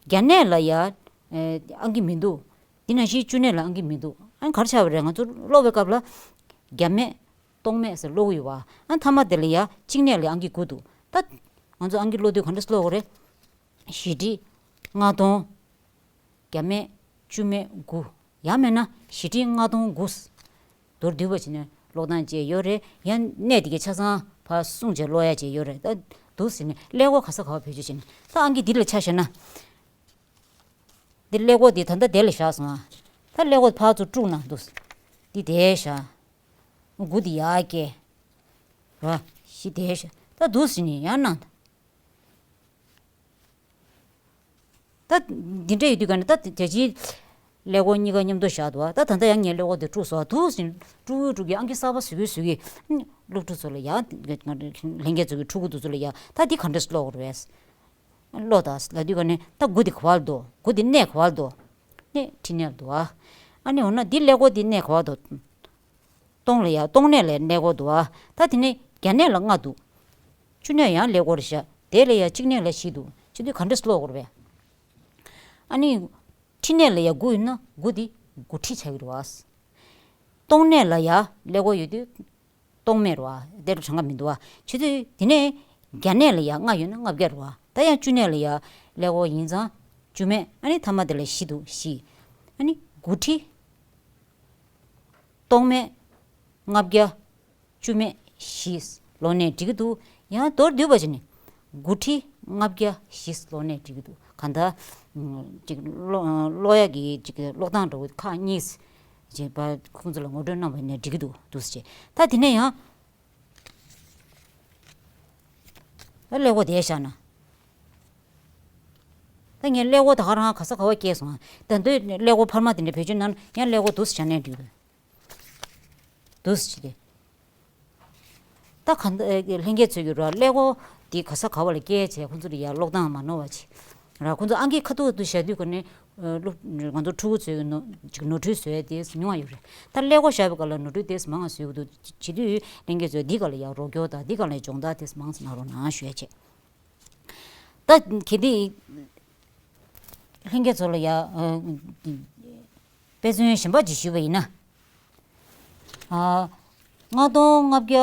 བརྒྱ་གནས་ལ་ཡ། ཨེ། ཨང་ཀི་མི་འདུག་དེ་ནང་བཞིན་བཅུ་གནས་ལ་ཨང་ཀི་མི་འདུག་ཨ་ག་རེ་ཆགས་པ་རེད། ང་ཚོ་ཀློག་པའི་སྐབས་ལ་བརྒྱ་མེད་སྟོང་མེད་ཟེར་ཀློག་གི་ཡོད་པ། ཨ་མཐའ་མ་དེ་ལ་ཡ་གཅིག་གནས་ལ་ཨང་ཀི་དགུ་འདུག་ད་ང་ཚོ་ཨང་ཀི་ཀློག་དུས་ག་འདྲ་ཀློག་དགོས་རེད། བཞི་ཁྲི་ལྔ་སྟོང་། བརྒྱ་མེད་བཅུ་མེད་དགུ། ཡང་མེད་ན་བཞི་ཁྲི་ལྔ་སྟོང་དགུ། མདོར་བསྡུས་པ་བྱས་ནས་ཀློག་སྟངས་བཅས་ཡོད་རེད། ཡང་གནས་དེ་གའི་ཆ་ཚང་ཕར་བསྲུངས་བྱས་ཀློག་ཡ་བཅས་ཡོད་རེད། ད་འདུག་ཟེར་ནས་ཀླད་ཀོར་ག་ས་ག་བ་བེད་སྤྱོད་བྱས་ནས་ད་ཨང་ཀི་འདི་ལ་ཆ་བཞག་ན། འདི་ཀླད་ཀོར་འདི་ད་ལྟ་དེ་ལ་བཞག་སོང་ཨ། ད་ཀླད་ཀོར་ཕར་ཚུར་དཀྲུགས་ན་འདུག་འདི་དེ་བཞག་དགུ་འདི་ཡར་བསྐྱལ། ར། བཞི་དེ་བཞག་ད་འདུག་ཟེར་ནས་ཡར་ན། ད་འདི་འདྲ་ཡོད་དུས་ག་ནས་ད་དེ་ཅིའི་ཀླད་ཀོར་གཉིས་ཀ་མཉམ་དུ་བཞག་འདུག་ད་ད་ལྟ་ཡང་ངས་ཀླད་ཀོར་དེ་དཀྲུགས་སོང་། འདུག་ཟིན་དཀྲུག་དཀྲུག་གི་ཨང་ཀི་གསར་པ་བཟོ་གི་བཟོ་གི་སློབ་ཕྲུག་ཚོ་ལ་ཡ། ལྷན་རྒྱས་ཚོ་གི་ཕྲུ་གུ་དེ་ཚོ་ལ་ཡ། ད་འདི་ག་འདྲས་ཀློག་དགོས་རེད། ཀློག་ད་ལབ་དུས་ག་ནས་ད་དགུ་འདི་ག་བར་འདུག་དགུ་འདི་གནས་ག་བར་འདུག་གནས་ཁྲི་གནས་འདུག་ཨ་ནི་འོ་ན་འདི་ཀླད་ཀོར་འདི་གནས་ག་བར་འདུག་སྟོང་ལ་ཡ་སྟོང་གནས་ལ་ཀླད་ཀོར་འདུག་ཨ། ད་དེ་ནས་བརྒྱ་གནས་ལ་ལྔ་འདུག་བཅུ་གནས་ཡང་ཀླད་ཀོར་བཞག་དེ་ལ་ཡ་གཅིག་གནས་ལ་བཞི་འདུག་བྱེད་དུས་ག་འདྲས་ཀློག་དགོས་རེད། ཨ་ནི། ཁྲི་གནས་ལ་ཡ་དགུ་ཡོད་ན་དགུ་དེ་དགུ་ཁྲི་ཆགས་ཀྱི་རེད་བ། སྟོང་གནས་ལ་ཡ་ཀླད་ཀོར་ཡོད་དུས་སྟོང་མེད་རེད་བ། དེ་ལ་གྲངས་ཀ་མི་འདུག་བ། བྱེད་དུས་དེ་ནས་བརྒྱ་གནས་ལ་ཡ་ལྔ་ཡོད་ན་ལྔ་བརྒྱ་རེད་བ། ད་ཡང་བཅུ་གནས་ལ་ཡ་ཀླད་ཀོར་ཡིན་ཙང་བཅུ་མེད། ཨ་ནི་མཐའ་མ་དེ་ལ་བཞི་འདུག་བཞི། ཨ་ནི་དགུ་ཁྲི། སྟོང་མེད། ལྔ་བརྒྱ། བཅུ་མེད་བཞི་ཀློག་ནའི་འགྲིག་གི་འདུག་ཡང་མདོར་བསྡུས་པ་བྱས་ནས་དགུ་ཁྲི་ལྔ་བརྒྱ་བཞི་ཀློག་ནའི་འགྲིག་གི་འདུག་གང་ལྟར། ཅིག་ཀློག་ཀློག་ཡག་གི་ཅིག་ཀློག་སྟངས་འདྲ་བོ་ཁག་གཉིས་ཅིག་ཁོང་ཚོ་ལ་ངོ་སྤྲོད་གནང་བ་ཡིན་ན་འགྲིག་གི་འདུག་འདུག་ཟེར་བྱས། ད་དེ་ནས་ཡང་། ད་ཀླད་ཀོར་དེ་བཞག་ན། ད་ངས་ཀླད་ཀོར་ད་ག་རང་ག་ས་ག་བ་སྐྱེལ་སོང་། ད་འདོད་ཀླད་ཀོར་འཕར་མ་དེ་འདྲ་བེད་སྤྱོད་གནང་ན་ཡང་ཀླད་ཀོར་འདུག་སེ་བཞག་ནའི་འགྲིག་གི་འདུག་ཟེར་ཏེ། ད་ག་ལྷན་རྒྱས་ཚོས་ཀྱི་ར་ཀླད་ཀོར་འདི་ག་ས་ག་བ་ལ་སྐྱེལ་བྱས་ཁོང་ཚོ་ལ་ཡར་ཀློག་སྟངས་མ་ནོར་བ་བྱས། ར་ཁོང་ཚོ་ཨང་ཀི་ཁ་ཐུག་ཏུ་བཞག་དུས་ཀ་ནས་སློབ་ང་ཚོ་ཕྲུ་གུ་ཚོས་ཀྱི་ནོར་ཅིག་ནོར་འཁྲུལ་བཟོ་ཡ་དེ་ཉུང་བ་ཡོད་རེད། ད་ཀླད་ཀོར་བཞག་པའི་སྐབས་ལ་ནོར་འཁྲུལ་དེ་མང་བ་བཟོ་གི་འདུག་བྱེད་དུས་ལྷན་རྒྱས་ཚོས་འདི་སྒང་ལ་ཡར་རོགས་སྐྱོར་དང་འདི་སྒང་ལ་སྦྱོང་བརྡར་དེ་མང་ཙམ་གནང་རོགས་གནང་ཞུ་ཡ་བྱས། ད་གལ་ཏེ་ལྷན་རྒྱས་ཚོ་ལ་ཡ་ཨ་དཔེ་མཚོན་གཞན་པ་ཅིག་ཞུས་པ་ཡིན་ན། ཨ་ལྔ་སྟོང་ལྔ་བརྒྱ་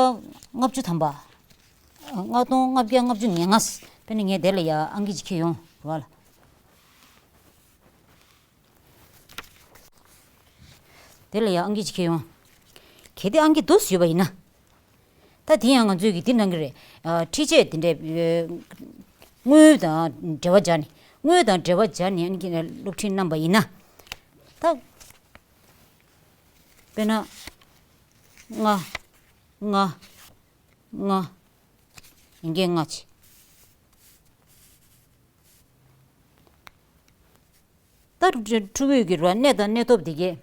ལྔ་བཅུ་ཐམ་པ། ལྔ་སྟོང་ལྔ་བརྒྱ་ལྔ་བཅུ་ང་ལྔ། དཔེར་ན་ངས་དེ་ལ་ཡ་ཨང་ཀི་ཅིག་འཁྱེར་ཡོང་རེད་བ་ལ། དེ་ལ་ཡང་ཨང་ཀི་ཅིག་འཁྱེར་ཡོང་། གལ་ཏེ་ཨང་ཀི་འདུག་ཟེར་བ་ཡིན་ན། ད་དེ་ཡང་ང་ཚོས་ཀྱི་འདི་གནང་གི་རེད། ཨ་འཕྲུལ་ཆས་དེ་འདྲའི་ཨ་དངུལ་དང་འབྲེལ་བ་སྦྱར་ནས། དངུལ་དང་འབྲེལ་བ་སྦྱར་ནས་ཨང་ཀི་སློབ་ཁྲིད་གནང་པ་ཡིན་ན། ད་དཔེར་ན་ལྔ། ལྔ། ལྔ། ཡིན་གྱི་ལྔ་བྱས། ད་ཕྲུ་གུས་ཀྱི་ར་གནས་དང་གནས་ཐོབ་དེ་གས་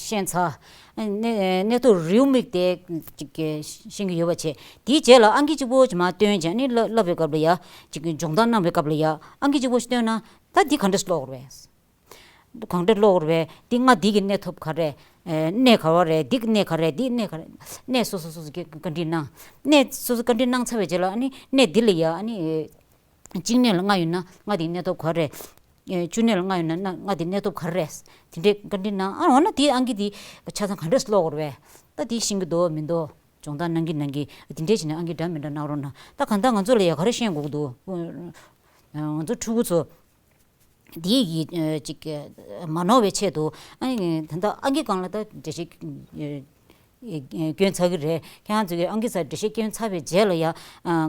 ཤེས་ཚར། གནས་གནས་ཐོབ་རེའུ་མིག་དེ་ཅིག་གས་ཤེས་ཀྱི་ཡོད་པ་བྱས། དེའི་རྗེས་ལ་ཨང་ཀི་གཅིག་པོ་ཅིག་མར་བཏོན་བྱས་ནས་བསླབ་བསླབ་པའི་སྐབས་ལ་ཡ། ཅིག་སྦྱོང་བརྡར་གནང་བའི་སྐབས་ལ་ཡ་ཨང་ཀི་གཅིག་པོ་ཞིག་བཏོན་ན། ད་འདི་ག་འདྲས་ཀློག་དགོས་རེད། གང་འདྲ་ཀློག་དགོས་རེད། འདི་ལྔ་འདི་གི་གནས་ཐོབ་ག་རེ། གནས་ག་བ་རེད། འདི་གི་གནས་ག་རེ། འདི་གནས་ག་རེ། གནས་སོ་སོ་སོ་སོ་གི་བཀའ་འདྲི་གནང་། གནས་སོ་སོ་བཀའ་འདྲི་གནང་ཚར་བའི་རྗེས་ལ་ཨ་ནི་གནས་འདི་ལ་ཡ་ཨ་ནི། གཅིག་གནས་ལ་ལྔ་ཡོད་ན་ལྔ་དེའི་གནས་ཐོབ་ག་རེ། ཨེ་བཅུ་གནས་ལ་ལྔ་ཡོད་ན་ན་ལྔ་དེའི་གནས་ཐོབ་ག་རེ་རེད། དེ་འདྲའི་བཀའ་འདྲི་གནང་། ཨ་འོ་ན་དེའི་ཨང་ཀི་དེ་ཆ་ཚང་ག་འདྲས་ཀློག་དགོས་རེད། ད་དེ་ཤེས་ཀྱི་འདུག་མི་འདུག་སྦྱོང་བརྡར་གནང་གི་གནང་གི་དེ་འདྲས་བྱས་ནས་ཨང་ཀི་འདྲ་མི་འདྲ་གནང་རོགས་གནང་། ད་གང་ལྟར་ང་ཚོ་ལ་ཡ་ག་རེ་ཤེས་དགོས་ཀྱི་འདུག་ང་ཚོ་ཕྲུ་གུ་ཚོ་དེའི་ཡི་ཅིག་མ་ནོར་བའི་ཆེད་དུ། ཨ་ནི་ད་ལྟ་ཨང་ཀི་སྒང་ལ་ད་འགྲེལ་བཤད། སྐྱོན་ཚར་གི་རེད། ཁྱེད་རང་ཚོས་ཀྱི་ཨང་ཀི་སར་འགྲེལ་བཤད་སྐྱོན་ཚར་བའི་རྗེས་ལ་ཡང་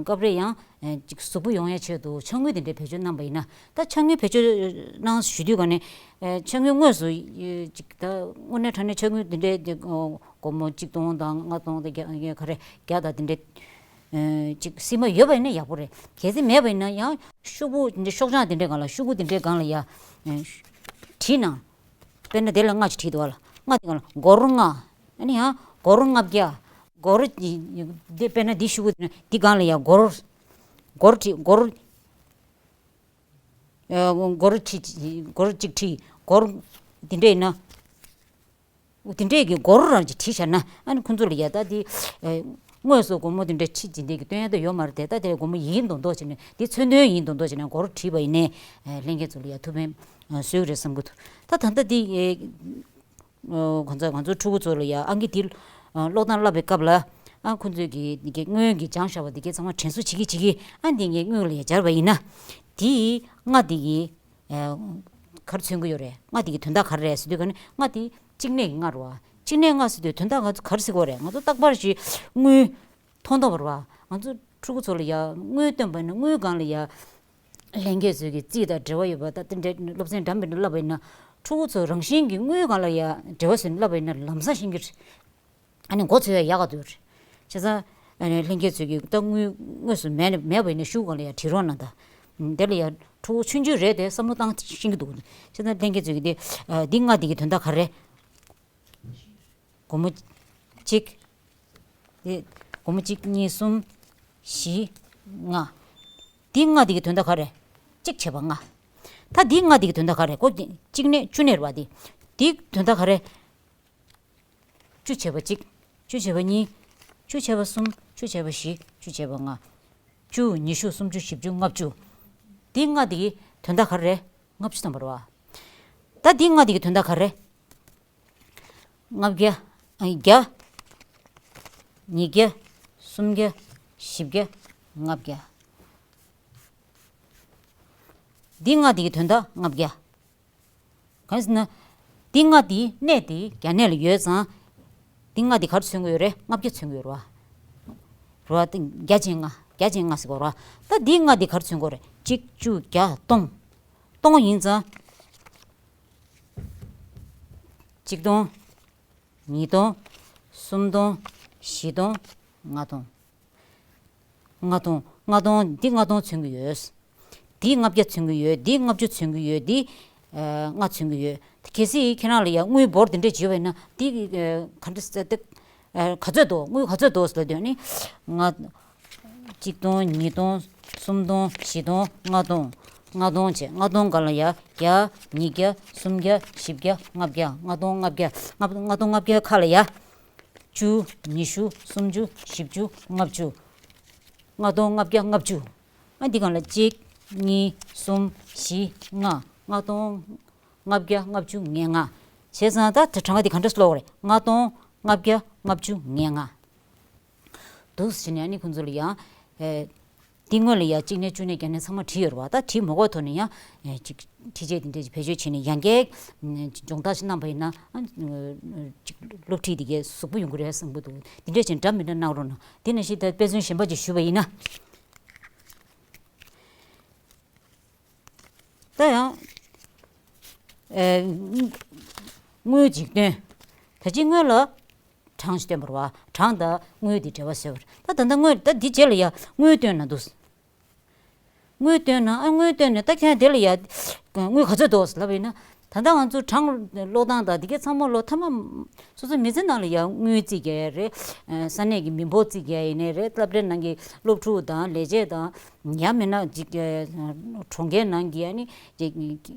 སྐབས་རེ་ཡང་ཅིག་གཟུགས་པོ་ཡོང་ཡ་ཆེད་དུ་ཕྱག་དངུལ་དེ་འདྲ་བེད་སྤྱོད་གནང་པ་ཡིན་ན། ད་ཕྱག་དངུལ་བེད་སྤྱོད་གནང་ཞུ་དུས་ག་ནས་ཕྱག་དངུལ་དངོས་སུ་ཅིག་ད་དངོས་གནས་དྲང་གནས་ཕྱག་དངུལ་དེ་འདྲའི་སྒོར་མོ་གཅིག་སྟོང་དང་ལྔ་སྟོང་དང་བརྒྱ་ག་རེ་བརྒྱ་དང་དེ་འདྲའི་ ཨེ་ཅིག་སིལ་མ་ཡོད་པ་ཡིན་ན་ཡག་པོ་རེད། གལ་སྲིད་མེད་པ་ཡིན་ན་ཡང་ཤོག་བུ་འདི་ཤོག་བྱང་དེ་འདྲའི་སྒང་ལ་ཤོག་གུ་དེ་འདྲའི་སྒང་ལ་ཡ་ཨེ་བྲིས་ན། དཔེར་ན་དེ་ལ་ལྔ་ཅིག་བྲིས་འདུག་བ་ལ། ལྔ་དེ་སྒང་ལ་སྒོར་ལྔ། ཨ་ནི་ཡང་སྒོར་ལྔ་བརྒྱ། སྒོར་འདི་དཔེར་ན་འདི་ཤོག་གུ་འདི་སྒང་ལ་ཡ་སྒོར་སྒོར་བྲིས་སྒོར་ཨ་སྒོར་ཁྲི་སྒོར་གཅིག་ཁྲི་སྒོར་འདི་འདྲ་ཡིན་ན། འདི་འདྲས་ཀྱི་སྒོར་རང་གཅིག་བྲིས་བཞག་ན་ཨ་ནི་ཁོང་ཚོ་ལ་ཡ་ད་འདི་ཨ་དངོས་སུ་སྒོར་མོ་འདི་འདྲས་ཁྲི་འདི་འདྲས་ཀྱི་སྟོན་ཡ་ད་ཡོད་མ་རེད་དེ། ད་དེ་སྒོར་མོ་ཡིན་མདོག་མདོག་བྱས་ནས་འདི་མཚོན་དོན་ཡིན་མདོག་མདོག་བྱས་ནས་སྒོར་བྲིས་པ་ཡིན་ནའི་ཨ་ལྷན་རྒྱས་ཚོ་ལ་ཡ་ཐུགས་ཕན་ཨ་གསོས་ཀྱི་རེད་བསམ་གྱི་འདུག་ད་ད་ལྟ་འདི་ཨ་ཁོང་ཚོ་ང་ཚོ་ཕྲུ་གུ་ཚོ་ལ་ཡ་ཨང་ཀི་འདི་ཨ་ཀློག་སྟངས་བསླབ་པའི་སྐབས་ལ་ཨ་ཁོང་ཚོས་ཀྱི་འདི་གའི་སྔོན་གྱི་སྦྱངས་བཞག་པ་འདི་གའི་ཚང་མ་དྲན་གསོ་བྱེད་ཀྱི་བྱེད་ཀྱི་ཨ་འདི་ངས་སྔོན་ལ་ཡ་སྦྱར་བ་ཡིན་ན། འདི་ལྔ་འདི་གི་ཨ་ག་རེ་མཚོན་གྱི་ཡོད་རེད། ལྔ་འདི་གི་དོན་དག་ག་རེ་རེད་ཟེར་དུས་ཀ་ནི་ལྔ་འདི་གཅིག་གནས་ཀྱི་ལྔ་རེད་བ། གཅིག་གནས་ལྔ་ཟེར་དུས་དོན་དག་ང་ཚོ་ག་རེ་ཟེར་དགོས་རེད། ང་ཚོ་རྟག་པར་ཞིག་དངུལ་མཐོང་མཐོང་བར་བ། ང་ཚོ་ཕྲུ་གུ་ཚོ་ལ་ཡ་དངུལ་སྟོན་པ་ཡིན་ན་དངུལ་སྒང་ལ་ཡ་ལྷན་རྒྱས་ཚོས་ཀྱི་རྩིས་དང་འབྲེལ་བ་ཡོད་པ་ད་དེ་འདྲའི་སློབ་ཚན་འདྲ་མི་འདྲ་བསླབ་པ་ཡིན་ན་ཕྲུ་གུ་ཚོ་རང་བཞིན་གྱིས་དངུལ་སྒང་ལ་ཡ་འབྲེལ་བ་བཟོས་ནས་བསླབ་པ་ཡིན་ན་ལམ་སང་ཤེས་ཀྱི་རེད། ཨ་ནི་མགོ་ཚོས་ཡག་ག་འདུག་རེད། བྱས་ཙང་ཨ་ནི་ལྷན་རྒྱས་ཚོས་ཀྱི་ད་དངུལ་དངོས་སུ་མེད་ན་མེད་པ་ཡིན་ན་ཤོག་གུ་སྒང་ལ་ཡ་བྲིས་རོགས་གནང་ད། དེ་ལ་ཡ་ཕྲུ་གུ་ཆུང་ཆུང་རེད་དེ་བསམ་བློ་བཏང་ཤེས་ཀྱི་འདུག་བྱས་ཙང་ལྷན་རྒྱས་ཚོས་ཀྱི་དེ་ཨ་འདི་ལྔ་འདི་གི་དོན་དག་ག་རེ། སྒོར་མོ་གཅིག་དེ་སྒོར་མོ་གཅིག་གཉིས་གསུམ་བཞི་ལྔ། འདི་ལྔ་འདི་གི་དོན་དག་ག་རེ། གཅིག་བྱས་པ་ལྔ། ད་འདི་ལྔ་འདི་གི་དོན་དག་ག་རེ། སྒོར་གཅིག་ནས་བཅུ་ནས་རེད་བ་འདི། འདིའི་དོན་དག་ག་རེ། བཅུ་བྱས་པ་གཅིག་བཅུ་བྱས་པ་གཉིས། བཅུ་བྱས་པ་གསུམ། བཅུ་བྱས་པ་བཞི། བཅུ་བྱས་པ་ལྔ། བཅུ། ཉི་ཤུ། སུམ་ཅུ། བཞི་བཅུ། ལྔ་བཅུ། འདི་ལྔ་འདི་གི་དོན་དག་ག་རེ་རེད། ལྔ་བཅུ་ཐམ་པ་རེད་བ། ད་འདི་ལྔ་འདི་གི་དོན་དག་ག་རེ་རེད། ལྔ་བརྒྱ། ཨ་བརྒྱ། ཉིས་བརྒྱ། སུམ་བརྒྱ། བཞི་བརྒྱ། ལྔ་བརྒྱ། འདི་ལྔ་འདི་གི་དོན་དག་ལྔ་བརྒྱ། གང་ཟེར་ན། འདི་ལྔ་འདིའི་གནས་དེ་རྒྱ་གནས་ལ་ཡོད་ཙང་། འདི་ལྔ་འདི་ག་རེ་མཚོན་གྱི་ཡོད་རེད། ལྔ་བརྒྱ་མཚོན་གྱི་ཡོད་རེད་བ། རེད་བ། ད་བརྒྱ་ཅན་ལྔ། བརྒྱ་ཅན་ལྔ་ཟེར་གྱི་ཡོད་རེད་བ། ད་འདི་ལྔ་འདི་ག་རེ་མཚོན་གྱི་ཡོད་རེད། གཅིག་གཅིག་བརྒྱ་སྟོང་། སྟོང་ཡིན་ཙང་། གཅིག་སྟོང་། ཉིས་སྟོང་། གསུམ་སྟོང་། བཞི་སྟོང་། ལྔ་སྟོང་། ལྔ་སྟོང་། ལྔ་སྟོང་། འདི་ལྔ་སྟོང་མཚོན་གྱི་ཡོད། འདི་ལྔ་བརྒྱ་མཚོན་གྱི་ཡོད། འདི་ལྔ་བཅུ་མཚོན་གྱི་ཡོད། འདི་ཨ་ལྔ་མཚོན་གྱི་ཡོད། གལ་སྲིད་ཁྱེད་རང་ལ་ཡང་དངུལ་འབོར་འདི་འདྲས་བྱེད་པ་ཡིན་ན་འདི་ཨ་ག་འདྲ་ཟེར་ཏེ་ཨ་ག་ཚོད་འདུག་དངུལ་ག་ཚོད་འདུག་ཟེར་དུས་ནི་ལྔ། གཅིག་སྟོང་། ཉིས་སྟོང་། གསུམ་སྟོང་། བཞི་སྟོང་། ལྔ་སྟོང་། ལྔ་སྟོང་བྱས། ལྔ་སྟོང་སྒང་ལ་ཡ་བརྒྱ། ཉིས་བརྒྱ། གསུམ་བརྒྱ། བཞི་བརྒྱ། ལྔ་བརྒྱ། ལྔ་སྟོང་ལྔ་བརྒྱ། ལྔ་ལྔ་སྟོང་ལྔ་བརྒྱ་ཁ་ལ་ཡ། བཅུ། ཉི་ཤུ། སུམ་ཅུ། བཞི་བཅུ། ལྔ་བཅུ། ལྔ་སྟོང་ལྔ་བརྒྱ་ལྔ་བཅུ། ཨ་འདི་སྒང་ལ་གཅིག་གཉིས། གསུམ། བཞི། ལྔ། ལྔ་སྟོང་ལྔ་བརྒྱ་ལྔ་བཅུ་ང་ལྔ། བྱས་ཙང་ད་ད་གྲངས་ཀ་འདི་ག་འདྲ་ཀློག་དགོས་རེད། ལྔ་སྟོང་ལྔ་བརྒྱ་ལྔ་བཅུ་ང་ལྔ། འདུག་སེ་བྱས་ནས་ཨ་ནི་ཁོང་ཚོ་ལ་ཡང་ཨེ། འདི་སྔོན་ལ་ཡང་གཅིག་ནས་བཅུ་ནས་བརྒྱ་ནས་ཚང་མ་བྲིས་ཡོད་རེད་བ། ད་བྲིས་མ་དགོས་ཐོག་ནས་ཡང་ཨེ་གཅིག་ཁྲིད་ཆས་འདི་འདྲས་བེད་སྤྱོད་བྱས་ནས་ཡང་བསྐྱར་སྦྱོང་བརྡར་ཞིག་གནང་བ་ཡིན་ན་ཨ་གཅིག་སློབ་ཁྲིད་འདི་གའི་གཟུགས་པོ་ཡོང་གི་རེད་བསམ་གྱི་འདུག་འདི་འདྲས་བྱས་འདྲ་མི་འདྲ་གནང་རོགས་གནང་། དེ་ནང་བཞིན་ད་དཔེ་མཚོན་གཞན་པ་ཅིག་ཞུས་པ་ཡིན་ན། ད་ཡང་ཨེ་དངུལ་འཇིག་རྟེན། ད་ཅི་སྔོན་ལ་གྲངས་ཤིག་བཏོན་པ་རེད་བ། གྲངས་དང་དངུལ་འདི་འབྲེལ་བ་བཟོས་པ་རེད། ད་ད་ལྟ་དངུལ་ད་འདི་རྗེས་ལ་ཡ་དངུལ་བཏོན་ན་འདུག་དངུལ་བཏོན་ན་ཨ་དངུལ་བཏོན་ནས་ད་ཁྱེད་དེ་ལ་ཡ་དངུལ་ག་ཚོད་འདུག་ལབ་ཡིན་ན། ད་ལྟ་ང་ཚོ་གྲངས་ཀློག་སྟངས་དང་འདི་གའི་ཚང་མ་ལོ་ཐ་མ་སོ་སོའི་མི་ཚེ་ནང་ལ་ཡ་དངུལ་རྩིས་རྒྱག་ཡ་རེད། ས་གནས་ཀྱི་མི་འབོར་རྩིས་རྒྱག་ཡ་ཡིན་ནའི་རེད། སློབ་གྲྭའི་ནང་གི་སློབ་ཕྲུག་དང་ལས་བྱེད་དང་། ཡང་མིན་ན་ཅིག་གྲོང་ཁྱེར་ནང་གི་ཨ་ནི་ཅིག་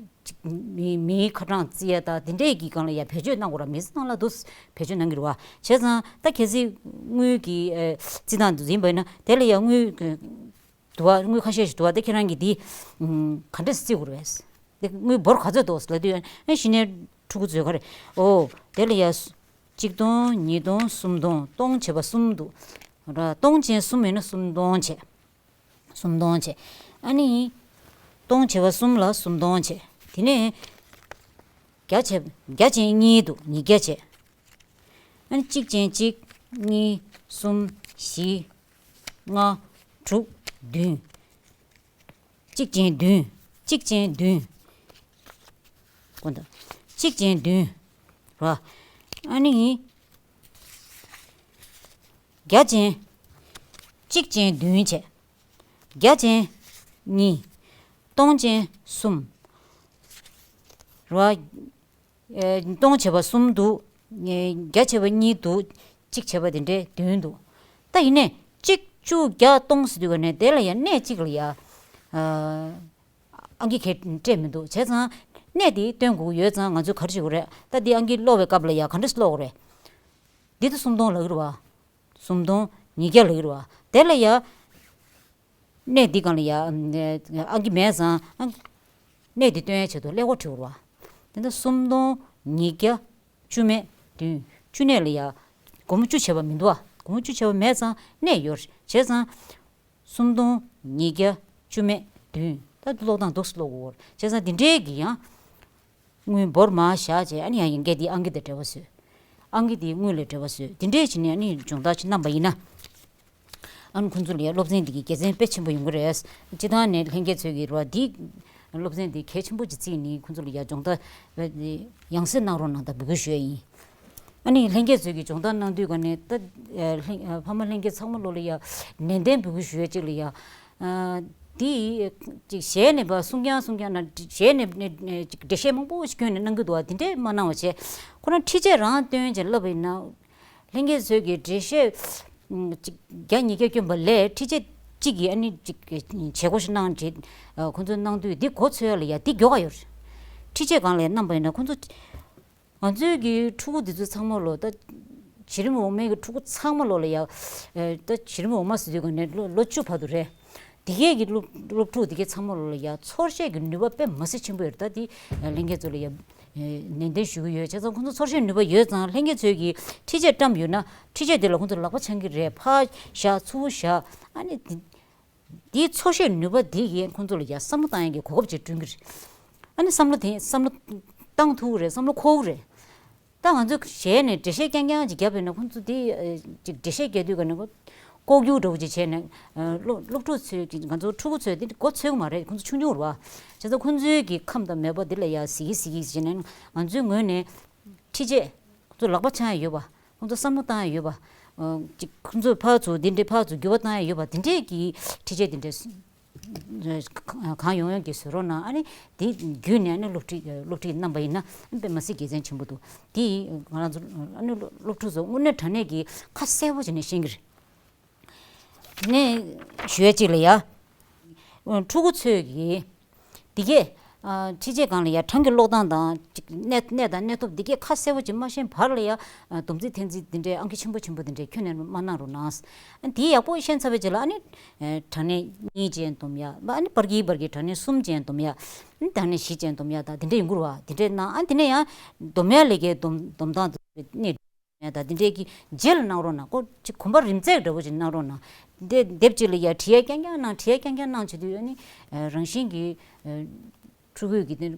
མི་མིའི་ཁ་གྲངས་རྩིས་ཡ་དང་དེ་འདྲས་ཀྱི་སྒང་ལ་ཡ་བེད་སྤྱོད་གནང་དགོས་ར། མི་ཚེ་ནང་ལ་འདུག་བེད་སྤྱོད་གནང་གི་རེད་བ། བྱས་ཙང་ད་གལ་སྲིད་དངུལ་གྱི་རྩིས་སྟངས་འདི་ཡིན་པ་ཡིན་ན་དེ་ལ་ཡ་དངུལ་འདུག་བ། དངུལ་ཁ་ཤས་ཤིག་འདུག་བ། དེ་ཁྱེད་རང་གིས་འདི་ག་འདྲས་རྩིས་དགོས་རེད། དེ་དངུལ་འབོར་ག་ཚོད་འདུག་ལབ་དུས་ཨ་གཞི་ནས་ཕྲུ་གུ་ཚོས་ག་རེ། ཨོ་དེ་ལ་ཡ་གཅིག་སྟོང་། ཉིས་སྟོང་། གསུམ་སྟོང་། སྟོང་བྱས་པ་གསུམ་འདུག་ར། སྟོང་ཅན་གསུམ་ཡིན་ན་གསུམ་སྟོང་བྱས། གསུམ་སྟོང་བྱས། ཨ་ནི་སྟོང་བྱས་པ་གསུམ་ལ་གསུམ་སྟོང་བྱས། དེ་ནས་བརྒྱ་བྱས། བརྒྱ་ཅན་གཉིས་འདུག་ཉིས་བརྒྱ་བྱས། ཨ་ནི་གཅིག་ཅན་གཅིག་གཉིས། གསུམ། བཞི། ལྔ། དྲུག་བདུན། གཅིག་ཅན་བདུན། གཅིག་ཅན་བདུན། དགོངས་དག་གཅིག་ཅན་བདུན། ར། ཨ་ནི་བརྒྱ་ཅན་གཅིག་གཅིག་ཅན་བདུན་བྱས། བརྒྱ་ཅན་གཉིས། སྟོང་ཅན་གསུམ། རེད་བ། ཨེ། སྟོང་བྱས་པ་གསུམ་འདུག་ཨེ། བརྒྱ་བྱས་པ་གཉིས་འདུག་གཅིག་བྱས་པ་དེ་འདྲའི་བདུན་འདུག་ད་ཡིན་ནའི་གཅིག་བཅུ་བརྒྱ་སྟོང་ཟེར་དུས་ག་ནས་དེ་ལ་ཡ་གནས་གཅིག་ལ་ཡ། ཨ། ཨང་ཀི་གས་སྤྲད་མི་འདུག་བྱས་ཙང་། གནས་དེ་སྟོན་དགོས་ཀྱི་ཡོད་ཙང་ང་ཚོས་ག་རེ་བྱེད་དགོས་རེད། ད་འདི་ཨང་ཀི་ཀློག་པའི་སྐབས་ལ་ཡ་ག་འདྲས་ཀློག་དགོས་རེད། འདི་ད་སུམ་སྟོང་ལབ་ཀྱི་རེད་བ། སུམ་སྟོང་ཉིས་བརྒྱ་ལབ་ཀྱི་རེད་བ། དེ་ལ་ཡ། གནས་འདི་སྒང་ལ་ཡ། ཨང་ཀི་མེད་ཙང་། གནས་འདི་སྟོན་ཡའི་ཆེད་དུ་ཀླད་ཀོར་བྲིས་དགོས་རེད་བ། དེ་འདྲ་སུམ་སྟོང་ཉིས་བརྒྱ་བཅུ་མེད་བདུན། བཅུ་གནས་ལ་ཡ། སྒོར་མོ་བཅུ་བྱས་པ་མི་འདུག་བ། སྒོར་མོ་བཅུ་བྱས་པ་མེད་ཙང་གནས་ཡོད་རེད། བྱས་ཙང་། སུམ་སྟོང་ཉིས་བརྒྱ་བཅུ་མེད་བདུན། ད་ཀློག་སྟངས་འདུག་སེ་ཀློག་དགོས་རེད། བྱས་ཙང་འདི་འདྲའི་གི་ཡང་། དངུལ་འབོར་མར་བཞག་བྱས། ཨ་ནི་ཡང་ཡང་བརྒྱ་འདི་ཨང་ཀི་དང་འབྲེལ་བ་བཟོས། ཨང་ཀི་འདི་དངུལ་ལ་འབྲེལ་བ་བཟོས། འདི་འདྲས་བྱས་ནས་ཨ་ནི་སྦྱོང་བརྡར་ཅིག་བསྣམས་པ་ཡིན་ན། ཨ་ནི་ཁོང་ཚོ་ལ་ཡ་སློབ་ཚན་འདི་གི་དགེ་མཚན་དཔེ་ཆེན་པོ་ཡོང་གི་རེད། སྤྱིར་བཏང་ནས་ལྷན་རྒྱས་ཚོས་ཀྱི་རེད་བ། འདི་སློབ་ཚན་འདི་གལ་ཆེན་པོ་ཅིག་བརྩིས་ནས་ཁོང་ཚོ་ལ་ཡ་སྦྱོང་བརྡར་ཡང་སེ་གནང་རོགས་གནང་དང་འབོད་སྐུལ་ཞུ་ཡ་ཡིན། ཨ་ནི་ལྷན་རྒྱས་ཚོས་ཀྱི་སྦྱོང་བརྡར་གནང་དུས་ག་ནས་ད། ལྷན། ཕ་མ་ལྷན་རྒྱས་ཚང་མ་ལོ་ལ་ཡ་ནན་ཏན་འབོད་སྐུལ་ཞུ་ཡ་གཅིག་ལ་ཡ། འདི་ཅིག་ཞལ་ནས་ཕར་གསུང་རྐྱང་གསུང་རྐྱང་ན། ཞལ་ནས་ནས་ནས་ཅིག་འགྲེལ་བཤད་མང་པོ་ཞིག་བསྐྱོན་ནས་གནང་གི་འདུག་བ། དེ་འདྲས་མ་གནང་བ་བྱས། ཁོ་རང་ཁྲིད་ཆས་རང་སྟོན་བྱས་བསླབས་པ་ཡིན་ན། ལྷན་རྒྱས་ཚོས་ཀྱི་འགྲེལ་བཤད་ཅིག་བརྒྱ་ཉིས་བརྒྱ་བསྐྱོན་པ་ལས་ཁྲིད་ཆས་གཅིག་གིས་ཨ་ནི་ཅིག་བྱེད་སྒོ་ཞིག་གནང་བྱས། ཁོང་ཚོས་གནང་དུས་འདི་མགོ་ཚོས་ཡ་ལ་ཡ་འདི་མགྱོགས་ག་ཡོད་རེད། ཁྲིད་ཆས་སྒང་ལ་ཡ་བསྣམས་པ་ཡིན་ན་ཁོང་ཚོ། ང་ཚོའི་གི་ཕྲུ་གུ་འདི་ཚོ་ཚང་མ་ལོ་ད། བྱི་རིམ་འོག་མའི་གི་ཕྲུ་གུ་ཚང་མ་ལོ་ལ་ཡ། ཨེ། ད་བྱི་རིམ་འོག་མ་ཟེར་དུས་ག་ནས་ལོ་ལོ་བཅུ་བར་དུ་རེད། དེ་གའི་གི་སློབ་སློབ་ཕྲུག་དེ་གའི་ཚང་མ་ལོ་ལ་ཡ་ཚོར་ཤེས་ཀྱི་ནུས་པ་དཔེ་མ་སྲིད་ཆེན་པོ་ཡོད་རེད། ད་དེ་ལྷན་རྒྱས་ཚོ་ལ་ཡ། ཨེ། ནན་ཏན་ཞུ་གི་ཡོད། བྱས་ཙང་ཁོང་ཚོ་ཚོར་ཤེས་ནུས་པ་ཡོད་ཙང་ལྷན་རྒྱས་ཚོས་ཀྱི་ཁྲིད་ཆས་བཀྲམ་ཡོད་ན་ཁྲིད་ཆས་དེ་ལ་ཁོང་ཚོ་ལག་པ་འཆང་གི་རེད། ཕར་བཞག་ཚུར་བཞག་ཨ་ནི་དེ། དེའི་ཚོར་ཤེས་ནུས་པ་དེ་ཡིས་ཁོང་ཚོ་ལ་ཡ་བསམ་བློ་བཏང་ཡག་གི་གོ་སྐབས་ཅིག་བསྐྲུན་གྱི་རེད། ཨ་ནི་བསམ་བློ་དེ་བསམ་བློ་བཏང་ཐུབ་ཀྱི་རེད། བསམ་བློ་འཁོར་གྱི་རེད། ད་ང་ཚོས་ཞལ་ནས་འགྲེལ་བཤད་རྐྱང་རྐྱང་ཅིག་བརྒྱབ་ཡོད་ན་ཁོང་ཚོ་དེ་ཨ་ཅིག་འགྲེལ་བཤད་རྒྱག་དུས་ག་ནས་ཁོ་ལྐོག་གྱུར་འདྲ་བོ་ཅིག་བྱས་ནས་ཨ་སློབ་སློབ་ཕྲུག་ཚོས་ཀྱི་ང་ཚོ་ཕྲུ་གུ་ཚོས་དེ་མགོ་ཚོས་ཀྱི་མ་རེད། ཁོང་ཚོ་ཆུང་ཆུང་རེད་བ། བྱས་ཙང་ཁོང་ཚོའི་གི་ཁམས་དང་མོས་པ་འདི་ལ་ཡ་གཟིགས་ཀྱི་གཟིགས་ཀྱི་བྱས་ནས་ང་ཚོའི་ངོས་ནས་ཁྲིད་ཆས། ཁོང་ཚོ་ལག་པ་འཆང་ཡ་ཡོད་པ། ཁོང་ཚོ་བསམ་བློ་བཏང་ཡ་ཡོད་པ། ཨ་ཅིག་ཁོང་ཚོས་ཕར་ཚུར་འདི་འདྲའི་ཕར་ཚུར་འགྱུར་བ་བཏང་ཡ་ཡོད་པ་དེ་འདྲས་ཀྱི་ཁྲིད་ཆས་དེ་འདྲས་གང་ཡོང་ཡོང་གི་བཟོ་རོགས་གནང་། ཨ་ནི་དེ་བརྒྱུད་ནས་ཨ་ནི་སློབ་ཁྲིད་སློབ་ཁྲིད་གནང་པ་ཡིན་ན་དཔེ་མ་སྲིད་དགེ་མཚན་ཆེན་པོ་འདུག་དེ་ང་རང་ཚོ་ཨ་ནི་སློབ་ཕྲུག་ཚོ་དངོས་གནས་དྲང་གནས་ཀྱི་ཁ་གསལ་པོ་བྱས་ནས་ཤེས་ཀྱི་རེད། ནས་ཞུ་ཡ་གཅིག་ལ་ཡ། ཕྲུ་གུ་ཚོས་ཀྱི། འདི་གས། ཨ། ཁྲིད་ཆས་སྒང་ལ་ཡ་གྲངས་ཀྱི་ཀློག་སྟངས་དང་ཅིག་གནས་གནས་དང་གནས་ཐོབ་འདི་གས་ཁ་གསལ་པོ་ཅིག་མ་ཤེས་བར་ལ་ཡ། ཨ། སྡོམ་རྩིས་འཐེན་རྩིས་འདི་འདྲའི་ཨང་ཀི་ཆེན་པོ་ཆེན་པོ་འདི་འདྲའི་ཁྱོན་ནས་མ་གནང་རོགས་གནང་། ཨ། འདི་ཡག་པོ་ཤེས་ཚར་བའི་རྗེས་ལ་ཨ་ནི། ཨེ། གྲངས་གནས་གཉིས་ཅན་སྡོམ་ཡ། ཨ་ནི་བར་གྱི་བར་གྱི་གྲངས་གནས་གསུམ་ཅན་སྡོམ་ཡ། ཨ་ནི་གྲངས་གནས་བཞི་ཅན་སྡོམ་ཡ་དང་འདི་འདྲ་ཡོང་གི་རེད་བ། འདི་འདྲའི་གནང་། ཨ། འདི་ནས་ཡང་སྡོམ་ཡ་ལས་ཀའི་སྡོམ་སྡོམ་སྟངས་དེ་གནས། ད་འདི་འདྲའི་གི་རྗེས་ལ་གནང་རོགས་གནང་། ཁོ་ཅིག་གོམ་པ་རིམ་བརྩེགས་འདྲ་བོ་ཅིག་གནང་རོགས་གནང་། འདི་དེབ་ཅིག་ལ་ཡ་བྲིས་ཡ་རྐྱང་རྐྱང་གནང་། བྲིས་ཡ་རྐྱང་རྐྱང་གནང་བྱེད་དུས་ཨ་ནི་རང་བཞིན་གྱིས་ཕྲུ་གུའི་གི་དེ་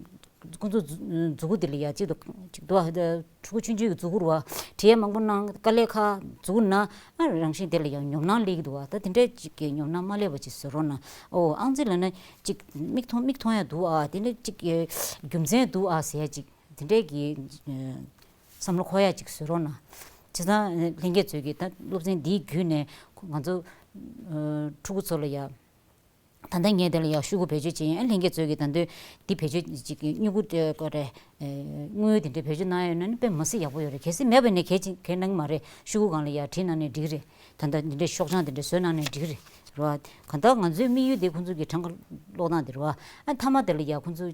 ཁོ་ཚོ་མཛུ་གུ་དེ་ལ་ཡ་ཅིག་ཏུ་ཅིག་ཏུ་ཕྲུ་གུ་ཆུང་ཆུང་གི་མཛུ་གུ་རུ་བ་བྲིས་ཡ་མང་པོ་གནང་། དཀའ་ལས་ཁག་མཛུ་གུ་ན་རང་བཞིན་དེ་ལ་ཡ་ཉོབ་སྣང་སླེབས་ཀྱི་འདུག་བ། ད་དེ་འདྲའི་ཅིག་གི་ཉོབ་སྣང་མ་སླེབས་པ་ཅིག་བཟོ་རོགས་གནང་། ཨོ་ཨང་རྩིས་ལབ་ན་ཅིག་མིག་མཐོང་མིག་མཐོང་ཡ་འདུག་ཨ། དེ་འདྲ་ཅིག་རྒྱུ་མཚན་འདུག་ཨ་ཟེར་ཡ་ཅིག་དེ་འདྲས་ཀྱི་ཨ་བསམ་བློ་འཁོར་ཡ་ཅིག་བཟོས་རོགས་གནང་། བྱས་ཙང་ལྷན་རྒྱས་ཚོས་ཀྱིས་ད་སློབ་ཚན་འདིའི་བརྒྱུད་ནས་ང་ཚོ་ཨ་ཕྲུ་གུ་ཚོ་ལ་ཡ། ད་ལྟ་ངས་དེ་ལ་ཡ་ཤོག་གུ་བེད་སྤྱོད་བྱེད་ཡིན། ལྷན་རྒྱས་ཚོས་ཀྱིས་ད་དུང་འདི་བེད་སྤྱོད་ཅིག་སྨྱུ་གུ་དེ་ཀ་རེ་དངུལ་དེ་འདྲས་བེད་སྤྱོད་གནང་ཡ་ཡོད་ན་ནི་དཔེ་མ་སྲིད་ཡག་པོ་ཡོད་རེད། གལ་སྲིད་མེད་པ་ཡིན་ན་གལ་ཅིག་གལ་གནང་གི་མ་རེད། ཤོག་གུ་སྒང་ལ་ཡ་བྲིས་གནང་ནས་འགྲིག་གི་རེད། ད་ལྟ་འདི་འདྲའི་ཤོག་བྱང་འདི་འདྲ་བཟོས་གནང་ནས་འགྲིག་གི་རེད་ར། གང་ལྟར་ང་ཚོའི་དམིགས་ཡུལ་དེ་ཁོང་ཚོ་གི་གྲངས་ཀ་ཀློག་སྟངས་དེ་རེད་བ། ཨ་མཐའ་མ་དེ་ལ་ཡ་ཁོང་ཚོ་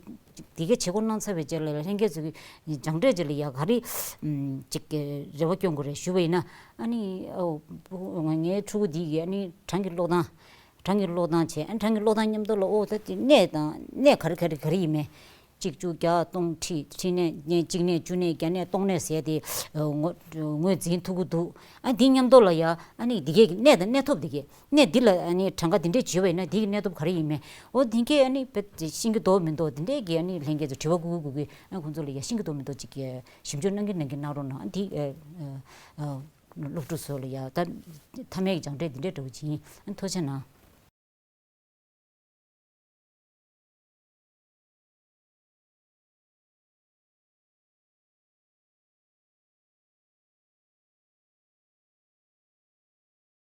དེ་གའི་བྱེད་སྒོ་གནང་ཚར་བའི་རྗེས་ལ་ལྷན་རྒྱས་ཚོ་གི་སྦྱངས་འབྲས་རྗེས་ལ་ཡ་ག་རེ་ཅིག་རེ་བ་སྐྱོན་དགོས་རེད་ཞུས་པ་ཡིན་ན། ཨ་ནི་ཨོ་ངའི་ཕྲུ་གུ་འདི་གི་ཨ་ནི་གྲངས་ཀྱི་ཀློག་སྟངས། གྲངས་ཀྱི་ཀློག་སྟངས་བྱས། ཨ་གྲངས་ཀྱི་ཀློག་སྟངས་མཉམ་དུ་ལ་ཨོ་ད་དེ་གནས་དང་གནས་ག་རེ་ག་རེ་ག་རེ་ཡིན་མིན། གཅིག་བཅུ་བརྒྱ་སྟོང་ཁྲི་ཁྲི་གནས་གཅིག་གནས་བཅུ་གནས་བརྒྱ་གནས་སྟོང་གནས་ཟེར་ཏེ་ངོས་ངོས་འཛིན་ཐུབ་ཀྱི་འདུག་ཨ་འདི་མཉམ་དུ་ལ་ཡ་ཨ་ནི་འདི་གས་ཀྱི་གནས་དང་གནས་ཐོབ་འདི་གས་གནས་འདི་ལ་ཨ་ནི་གྲངས་ཀ་འདི་འདྲས་བྱས་པ་ཡིན་ན་འདི་གི་གནས་ཐོབ་ག་རེ་ཡིན་མིན། ཨོ་འདི་གས་ཨ་ནི་བེད་ཤེས་ཀྱི་འདུག་མི་འདུག་འདི་འདྲས་ཀྱི་ཨ་ནི་ལྷན་རྒྱས་ཚོ་དྲི་བ་བཀོད་ཀྱི་བཀོད་ཀྱི་ཨ་ཁོང་ཚོ་ལ་ཡ་ཤེས་ཀྱི་འདུག་མི་འདུག་ཅིག་ཞིབ་འཇུག་གནང་གི་གནང་གི་གནང་རོགས་གནང་། ཨ་འདི་སློབ་ཕྲུག་ཚོ་ལ་ཡ་ད་མཐའ་མའི་སྦྱངས་འབྲས་འདི་འདྲས་འདྲ་བོ་ཅིག་ཡིན། ཨ་ཐུགས་རྗེ་གནང་།